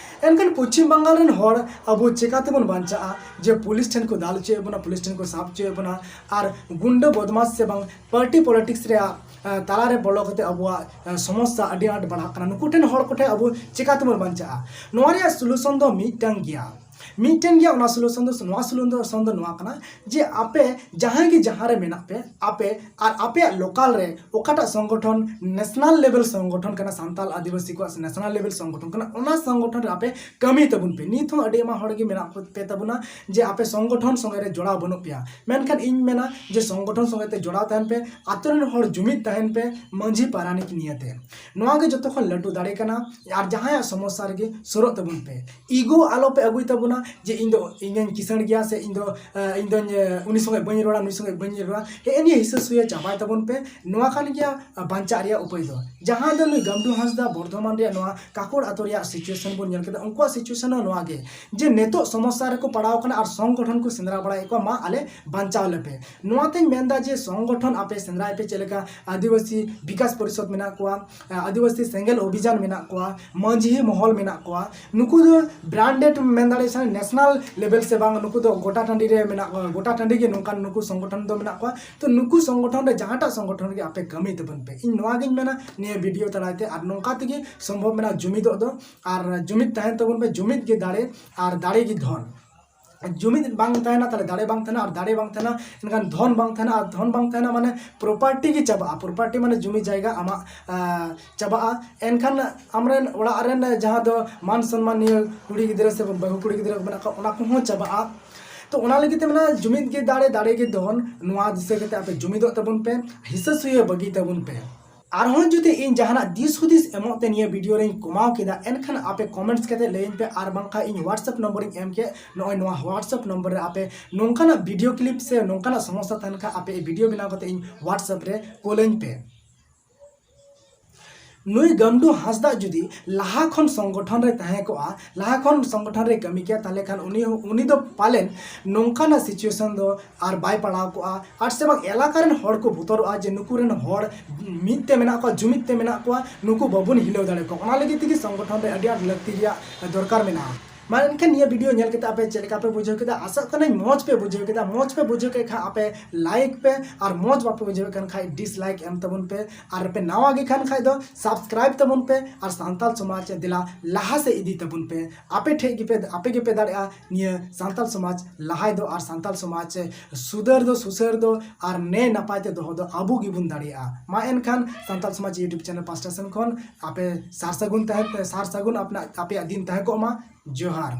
ᱮᱱᱠᱷᱟᱱ ᱯᱚᱪᱷᱤᱢ ᱵᱟᱝᱜᱟᱞ ᱨᱮᱱ ᱦᱚᱲ ᱟᱵᱚ ᱪᱮᱠᱟ ᱛᱮᱵᱚᱱ ᱵᱟᱧᱪᱟᱜᱼᱟ ᱡᱮ ᱯᱩᱞᱤᱥ ᱴᱷᱮᱱ ᱠᱚ ᱫᱟᱞ ᱦᱚᱪᱚᱭᱮᱫ ᱵᱚᱱᱟ, ᱯᱩᱞᱤᱥ ᱴᱷᱮᱱ ᱠᱚ ᱥᱟᱵ ᱦᱚᱪᱚᱭᱮᱫ ᱵᱚᱱᱟ ᱟᱨ ᱜᱩᱱᱰᱟᱹ ᱵᱚᱫᱢᱟᱥ ᱥᱮ ᱵᱟᱝ ᱯᱟᱨᱴᱤ ᱯᱚᱞᱤᱴᱤᱠᱥ ᱨᱮᱭᱟᱜ, ᱟᱸ, ᱛᱟᱞᱟᱨᱮ ᱵᱚᱞᱚ ᱠᱟᱛᱮ ᱟᱵᱚᱣᱟᱜ, ᱟᱸ, ᱥᱚᱢᱚᱥᱥᱟ ᱟᱹᱰᱤ ᱟᱸᱴ ᱵᱟᱲᱦᱟᱜ ᱠᱟᱱᱟ᱾ ᱱᱩᱠᱩ ᱴᱷᱮᱱ ᱦᱚᱲ ᱠᱚᱴᱷᱮᱱ ᱟᱵᱚ ᱪᱮᱠᱟ ᱛᱮᱵᱚᱱ ᱵᱟᱧᱪᱟᱜᱼᱟ? ᱱᱚᱣᱟ ᱨᱮᱭᱟᱜ ᱥᱚᱞᱩᱥᱚᱱ ᱫᱚ ᱢᱤᱫᱴᱟᱝ ᱜᱮᱭᱟ᱾ ᱢᱤᱫᱴᱮᱱ ᱜᱮᱭᱟ ᱚᱱᱟ ᱥᱚᱞᱩᱥᱚᱱ ᱫᱚ᱾ ᱱᱚᱣᱟ ᱥᱚᱞᱩᱥᱚᱱ ᱫᱚ ᱱᱚᱣᱟ ᱠᱟᱱᱟ ᱡᱮ ᱟᱯᱮ ᱡᱟᱦᱟᱸᱭ ᱜᱮ ᱡᱟᱦᱟᱸ ᱨᱮ ᱢᱮᱱᱟᱜ ᱯᱮ, ᱟᱯᱮ ᱟᱨ ᱟᱯᱮᱭᱟᱜ ᱞᱳᱠᱟᱞ ᱨᱮ ᱚᱠᱟᱴᱟᱜ ᱥᱚᱝᱜᱚᱴᱷᱚᱱ ᱱᱮᱥᱱᱟᱞ ᱞᱮᱵᱮᱞ ᱥᱚᱝᱜᱚᱴᱷᱚᱱ ᱠᱟᱱᱟ, ᱥᱟᱱᱛᱟᱞ ᱟᱹᱫᱤᱵᱟᱹᱥᱤ ᱠᱚᱣᱟᱜ ᱱᱮᱥᱱᱟᱞ ᱞᱮᱵᱮᱞ ᱥᱚᱝᱜᱚᱴᱷᱚᱱ ᱠᱟᱱᱟ, ᱚᱱᱟ ᱥᱚᱝᱜᱚᱴᱷᱚᱱ ᱨᱮ ᱟᱯᱮ ᱠᱟᱹᱢᱤ ᱛᱟᱵᱚᱱ ᱯᱮ᱾ ᱱᱤᱛ ᱦᱚᱸ ᱟᱹᱰᱤ ᱟᱭᱢᱟ ᱦᱚᱲ ᱜᱮ ᱢᱮᱱᱟᱜ ᱯᱮ ᱛᱟᱵᱚᱱᱟ ᱡᱮ ᱟᱯᱮ ᱥᱚᱝᱜᱚᱴᱷᱚᱱ ᱥᱚᱸᱜᱮ ᱨᱮ ᱡᱚᱲᱟᱣ ᱵᱟᱹᱱᱩᱜ ᱯᱮᱭᱟ, ᱢᱮᱱᱠᱷᱟᱱ ᱤᱧ ᱢᱮᱱᱟ ᱡᱮ ᱥᱚᱝᱜᱚᱴᱷᱚᱱ ᱥᱚᱸᱜᱮ ᱛᱮ ᱡᱚᱲᱟᱣ ᱛᱟᱦᱮᱱ ᱯᱮ, ᱟᱛᱳ ᱨᱮᱱ ᱦᱚᱲ ᱡᱩᱢᱤᱫ ᱛᱟᱦᱮᱱ ᱯᱮ, ᱢᱟᱹᱡᱷᱤ ᱯᱟᱨᱟᱱᱤᱠ ᱱᱤᱭᱟᱹᱛᱮ᱾ ᱱᱚᱣᱟ ᱜᱮ ᱡᱚᱛᱚ ᱠᱷᱚᱱ ᱞᱟᱹᱴᱩ ᱫᱟᱲᱮ ᱠᱟᱱᱟ᱾ ᱟᱨ ᱡᱟᱦᱟᱸᱭᱟᱜ ᱥᱚᱢᱚᱥᱥᱟ ᱨᱮᱜᱮ ᱥᱩᱨᱚᱜ ᱛᱟᱵᱚᱱ ᱯᱮ, ᱤᱜᱳ ᱟᱞᱚ ᱯᱮ ᱟᱹᱜᱩᱭ ᱛᱟᱵᱚᱱᱟ ᱡᱮ ᱤᱧ ᱫᱚ ᱤᱧ ᱫᱚᱧ ᱠᱤᱥᱟᱹᱬ ᱜᱮᱭᱟ ᱥᱮ ᱤᱧ ᱫᱚ ᱤᱧ ᱫᱚᱧ ᱩᱱᱤ ᱥᱚᱸᱜᱮ ᱵᱟᱹᱧ ᱨᱚᱲᱟ, ᱱᱩᱭ ᱥᱚᱸᱜᱮ ᱵᱟᱹᱧ ᱨᱚᱲᱟ᱾ ᱦᱮᱸ, ᱱᱤᱭᱟᱹ ᱦᱤᱥᱟᱹ ᱥᱩᱭᱟᱹ ᱪᱟᱵᱟᱭ ᱛᱟᱵᱚᱱ ᱯᱮ᱾ ᱱᱚᱣᱟ ᱠᱟᱱ ᱜᱮᱭᱟ ᱵᱟᱧᱪᱟᱜ ᱨᱮᱭᱟᱜ ᱩᱯᱟᱹᱭ ᱫᱚ᱾ ᱡᱟᱦᱟᱸ ᱫᱚ ᱱᱩᱭ ᱜᱟᱢᱰᱩ ᱦᱟᱸᱥᱫᱟ ᱵᱚᱨᱫᱷᱚᱢᱟᱱ ᱨᱮᱭᱟᱜ ᱱᱚᱣᱟ ᱠᱟᱠᱚᱲ ᱟᱛᱳ ᱨᱮᱭᱟᱜ ᱥᱤᱪᱩᱭᱮᱥᱚᱱ ᱵᱚᱱ ᱧᱮᱞ ᱠᱮᱫᱟ, ᱩᱱᱠᱩᱣᱟᱜ ᱥᱤᱪᱩᱭᱮᱥᱚᱱ ᱦᱚᱸ ᱱᱚᱣᱟ ᱜᱮ, ᱡᱮ ᱱᱤᱛᱚᱜ ᱥᱚᱢᱚᱥᱥᱟ ᱨᱮᱠᱚ ᱯᱟᱲᱟᱣ ᱠᱟᱱᱟ ᱟᱨ ᱥᱚᱝᱜᱚᱴᱷᱚᱱ ᱠᱚ ᱥᱮᱸᱫᱽᱨᱟ ᱵᱟᱲᱟᱭᱮᱫ ᱠᱚᱣᱟ, ᱢᱟ ᱟᱞᱮ ᱵᱟᱧᱪᱟᱣ ᱞᱮᱯᱮ᱾ ᱱᱚᱣᱟᱛᱮᱧ ᱢᱮᱱᱫᱟ ᱡᱮ ᱥᱚᱝᱜᱚᱴᱷᱚᱱ ᱟᱯᱮ ᱥᱮᱸᱫᱽᱨᱟᱭ ᱯᱮ, ᱪᱮᱫ ᱞᱮᱠᱟ ᱟᱹᱫᱤᱵᱟᱹᱥᱤ ᱵᱤᱠᱟᱥ ᱯᱚᱨᱤᱥᱚᱫᱽ ᱢᱮᱱᱟᱜ ᱠᱚᱣᱟ, ᱟᱹᱫᱤᱵᱟᱹᱥᱤ ᱥᱮᱸᱜᱮᱞ ᱚᱵᱷᱤᱡᱟᱱ ᱢᱮᱱᱟᱜ ᱠᱚᱣᱟ, ᱢᱟᱹᱡᱷᱤ ᱢᱚᱦᱚᱞ ᱢᱮᱱᱟᱜ ᱠᱚᱣᱟ, ᱱᱩᱠᱩ ᱫᱚ ᱵᱨᱟᱱᱰᱮᱰ ᱢᱮᱱ ᱫᱟᱲᱮᱭᱟᱜᱼᱟ ᱥᱮ ᱱᱮᱥᱱᱟᱞ ᱞᱮᱵᱮᱞ ᱥᱮ ᱵᱟᱝ, ᱱᱩᱠᱩ ᱫᱚ ᱜᱚᱴᱟ ᱴᱟᱺᱰᱤ ᱨᱮ ᱢᱮᱱᱟᱜ ᱠᱚᱣᱟ, ᱜᱚᱴᱟ ᱴᱟᱺᱰᱤ ᱜᱮ ᱱᱚᱝᱠᱟᱱ ᱱᱩᱠᱩ ᱥᱚᱝᱜᱚᱴᱷᱚᱱ ᱫᱚ ᱢᱮᱱᱟᱜ ᱠᱚᱣᱟ᱾ ᱛᱚ ᱱᱩᱠᱩ ᱥᱚᱝᱜᱚᱴᱷᱚᱱ ᱨᱮ ᱡᱟᱦᱟᱸᱴᱟᱜ ᱥᱚᱝᱜᱚᱴᱷᱚᱱ ᱨᱮᱜᱮ ᱟᱯᱮ ᱠᱟᱹᱢᱤ ᱛᱟᱵᱚᱱ ᱯᱮ, ᱤᱧ ᱱᱚᱣᱟ ᱜᱤᱧ ᱢᱮᱱᱟ ᱱᱤᱭᱟᱹ ᱵᱷᱤᱰᱤᱭᱳ ᱛᱟᱞᱟᱭ ᱛᱮ᱾ ᱟᱨ ᱱᱚᱝᱠᱟ ᱛᱮᱜᱮ ᱥᱚᱢᱵᱷᱚᱵ ᱢᱮᱱᱟᱜᱼᱟ ᱡᱩᱢᱤᱫᱚᱜ ᱫᱚ᱾ ᱟᱨ ᱡᱩᱢᱤᱫ ᱛᱟᱦᱮᱱ ᱛᱟᱵᱚᱱ ᱯᱮ, ᱡᱩᱢᱤᱫ ᱜᱮ ᱫᱟᱲᱮ ᱟᱨ ᱫᱟᱲᱮ ᱜᱮ ᱫᱷᱚᱱ᱾ ᱡᱩᱢᱤᱫ ᱵᱟᱝ ᱛᱟᱦᱮᱱᱟ, ᱛᱟᱦᱞᱮ ᱫᱟᱲᱮ ᱵᱟᱝ ᱛᱟᱦᱮᱱᱟ, ᱟᱨ ᱫᱟᱲᱮ ᱵᱟᱝ ᱛᱟᱦᱮᱱᱟ, ᱮᱱᱠᱷᱟᱱ ᱫᱷᱚᱱ ᱵᱟᱝ ᱛᱟᱦᱮᱱᱟ, ᱟᱨ ᱫᱷᱚᱱ ᱵᱟᱝ ᱛᱟᱦᱮᱱᱟ ᱢᱟᱱᱮ ᱯᱨᱚᱯᱟᱨᱴᱤ ᱜᱮ ᱪᱟᱵᱟᱜᱼᱟ᱾ ᱯᱨᱚᱯᱟᱨᱴᱤ ᱢᱟᱱᱮ ᱡᱩᱢᱤ ᱡᱟᱭᱜᱟ ᱟᱢᱟᱜ, ᱟᱸ, ᱪᱟᱵᱟᱜᱼᱟ᱾ ᱮᱱᱠᱷᱟᱱ ᱟᱢᱨᱮᱱ ᱚᱲᱟᱜ ᱨᱮᱱ ᱡᱟᱦᱟᱸ ᱫᱚ ᱢᱟᱱ ᱥᱚᱱᱢᱟᱱᱤᱭᱟᱹ ᱠᱩᱲᱤ ᱜᱤᱫᱽᱨᱟᱹ ᱥᱮ ᱵᱟᱹᱦᱩ ᱠᱩᱲᱤ ᱜᱤᱫᱽᱨᱟᱹ ᱠᱚ ᱢᱮᱱᱟᱜ ᱠᱚᱣᱟ, ᱚᱱᱟ ᱠᱚᱦᱚᱸ ᱪᱟᱵᱟᱜᱼᱟ᱾ ᱛᱚ ᱚᱱᱟ ᱞᱟᱹᱜᱤᱫ ᱛᱮ ᱢᱮᱱᱟ ᱡᱩᱢᱤᱫ ᱜᱮ ᱫᱟᱲᱮ, ᱫᱟᱲᱮ ᱜᱮ ᱫᱷᱚᱱ᱾ ᱱᱚᱣᱟ ᱫᱤᱥᱟᱹ ᱠᱟᱛᱮ ᱟᱯᱮ ᱡᱩᱢᱤᱫᱚᱜ ᱛᱟᱵᱚᱱ ᱯᱮ, ᱦᱤᱥᱟᱹ ᱥᱩᱭᱟᱹ ᱵᱟᱹᱜᱤ ᱛᱟᱵᱚᱱ ᱯᱮ᱾ ᱟᱨᱦᱚᱸ ᱡᱩᱫᱤ ᱤᱧ ᱡᱟᱦᱟᱱᱟᱜ ᱫᱤᱥ ᱦᱩᱫᱤᱥ ᱮᱢᱚᱜ ᱛᱮ ᱱᱤᱭᱟᱹ ᱵᱷᱤᱰᱤᱭᱳ ᱨᱮᱧ ᱠᱚᱢᱟᱣ ᱠᱮᱫᱟ, ᱮᱱᱠᱷᱟᱱ ᱟᱯᱮ ᱠᱚᱢᱮᱱᱴᱥ ᱠᱟᱛᱮ ᱞᱟᱹᱭᱟᱹᱧ ᱯᱮ, ᱟᱨ ᱵᱟᱝᱠᱷᱟᱱ ᱤᱧ WhatsApp ᱱᱚᱢᱵᱚᱨᱤᱧ ᱮᱢ ᱠᱮᱫ, ᱱᱚᱜᱼᱚᱭ ᱱᱚᱣᱟ WhatsApp ᱱᱚᱢᱵᱚᱨ ᱨᱮ ᱟᱯᱮ ᱱᱚᱝᱠᱟᱱᱟᱜ ᱵᱷᱤᱰᱤᱭᱳ ᱠᱞᱤᱯ ᱥᱮ ᱱᱚᱝᱠᱟᱱᱟᱜ ᱥᱚᱢᱚᱥᱥᱟ ᱛᱟᱦᱮᱱ ᱠᱷᱟᱱ ᱟᱯᱮ ᱵᱷᱤᱰᱤᱭᱳ ᱵᱮᱱᱟᱣ ᱠᱟᱛᱮ ᱤᱧ WhatsApp ᱨᱮ ᱠᱳᱞᱟᱹᱧ ᱯᱮ᱾ ᱱᱩᱭ ᱜᱟᱢᱰᱩ ᱦᱟᱸᱥᱫᱟ ᱡᱩᱫᱤ ᱞᱟᱦᱟ ᱠᱷᱚᱱ ᱥᱚᱝᱜᱚᱴᱷᱚᱱ ᱨᱮ ᱛᱟᱦᱮᱸ ᱠᱚᱜᱼᱟ, ᱞᱟᱦᱟ ᱠᱷᱚᱱ ᱥᱚᱝᱜᱚᱴᱷᱚᱱ ᱨᱮ ᱠᱟᱹᱢᱤ ᱠᱮᱭᱟ, ᱛᱟᱦᱚᱞᱮ ᱠᱷᱟᱱ ᱩᱱᱤ, ᱩᱱᱤ ᱫᱚ ᱯᱟᱞᱮᱱ ᱱᱚᱝᱠᱟᱱᱟᱜ ᱥᱤᱪᱩᱭᱮᱥᱚᱱ ᱫᱚ ᱟᱨ ᱵᱟᱭ ᱯᱟᱲᱟᱣ ᱠᱚᱜᱼᱟ᱾ ᱟᱨ ᱥᱮ ᱵᱟᱝ ᱮᱞᱟᱠᱟ ᱨᱮᱱ ᱦᱚᱲ ᱠᱚ ᱵᱚᱛᱚᱨᱚᱜᱼᱟ ᱡᱮ ᱱᱩᱠᱩ ᱨᱮᱱ ᱦᱚᱲ ᱢᱤᱫ ᱛᱮ ᱢᱮᱱᱟᱜ ᱠᱚᱣᱟ, ᱡᱩᱢᱤᱫ ᱛᱮ ᱢᱮᱱᱟᱜ ᱠᱚᱣᱟ, ᱱᱩᱠᱩ ᱵᱟᱵᱚᱱ ᱦᱤᱞᱟᱹᱣ ᱫᱟᱲᱮ ᱠᱚᱣᱟ᱾ ᱚᱱᱟ ᱞᱟᱹᱜᱤᱫ ᱛᱮᱜᱮ ᱥᱚᱝᱜᱚᱴᱷᱚᱱ ᱨᱮ ᱟᱹᱰᱤ ᱟᱸᱴ ᱞᱟᱹᱠᱛᱤ ᱨᱮᱭᱟᱜ ᱫᱚᱨᱠᱟᱨ ᱢᱮᱱᱟᱜᱼᱟ᱾ ᱢᱟ ᱮᱱᱠᱷᱟᱱ ᱱᱤᱭᱟᱹ ᱵᱷᱤᱰᱤᱭᱳ ᱧᱮᱞ ᱠᱟᱛᱮ ᱟᱯᱮ ᱪᱮᱫ ᱞᱮᱠᱟ ᱯᱮ ᱵᱩᱡᱷᱟᱹᱣ ᱠᱮᱫᱟ? ᱟᱥᱚᱜ ᱠᱟᱹᱱᱟᱹᱧ ᱢᱚᱡᱽ ᱯᱮ ᱵᱩᱡᱷᱟᱹᱣ ᱠᱮᱫᱟ᱾ ᱢᱚᱡᱽ ᱯᱮ ᱵᱩᱡᱷᱟᱹᱣ ᱠᱮᱫ ᱠᱷᱟᱱ ᱟᱯᱮ ᱞᱟᱭᱤᱠ ᱯᱮ, ᱟᱨ ᱢᱚᱡᱽ ᱵᱟᱯᱮ ᱵᱩᱡᱷᱟᱹᱣ ᱠᱟᱱ ᱠᱷᱟᱱ ᱰᱤᱥᱞᱟᱭᱤᱠ ᱮᱢ ᱛᱟᱵᱚᱱ ᱯᱮ᱾ ᱟᱨ ᱯᱮ ᱱᱟᱣᱟ ᱜᱮ ᱠᱷᱟᱱ ᱠᱷᱟᱡ ᱫᱚ ᱥᱟᱵᱥᱠᱨᱟᱭᱤᱵ ᱛᱟᱵᱚᱱ ᱯᱮ, ᱟᱨ ᱥᱟᱱᱛᱟᱞ ᱥᱚᱢᱟᱡᱽ ᱫᱮᱞᱟ ᱞᱟᱦᱟ ᱥᱮᱫ ᱤᱫᱤ ᱛᱟᱵᱚᱱ ᱯᱮ᱾ ᱟᱯᱮ ᱴᱷᱮᱡ ᱜᱮᱯᱮ, ᱟᱯᱮ ᱜᱮᱯᱮ ᱫᱟᱲᱮᱭᱟᱜᱼᱟ ᱱᱤᱭᱟᱹ ᱥᱟᱱᱛᱟᱞ ᱥᱚᱢᱟᱡᱽ ᱞᱟᱦᱟᱭ ᱫᱚ, ᱟᱨ ᱥᱟᱱᱛᱟᱞ ᱥᱚᱢᱟᱡᱽ ᱥᱩᱫᱷᱟᱹᱨ ᱫᱚ, ᱥᱩᱥᱟᱹᱨ ᱫᱚ, ᱟᱨ ᱱᱮ ᱱᱟᱯᱟᱭ ᱛᱮ ᱫᱚᱦᱚ ᱫᱚ ᱟᱵᱚ ᱜᱮᱵᱚᱱ ᱫᱟᱲᱮᱭᱟᱜᱼᱟ᱾ ᱢᱟ ᱮᱱᱠᱷᱟᱱ ᱥᱟᱱᱛᱟᱞ ᱥᱚᱢᱟᱡᱽ YouTube ᱪᱮᱱᱮᱞ ᱯᱟᱥᱴᱟ ᱥᱮᱱ ᱠᱷᱚᱱ ᱟᱯᱮ ᱥᱟᱨ ᱥᱟᱹᱜᱩᱱ ᱛᱟᱦᱮᱸ, ᱥᱟᱨ ᱥᱟᱹᱜᱩᱱ ᱟᱯᱱᱟ-, ᱟᱯᱮᱭᱟᱜ ᱫᱤᱱ ᱛᱟᱦᱮᱸ ᱠᱚᱜ ᱢᱟ᱾ ᱡᱚᱦᱟᱨ᱾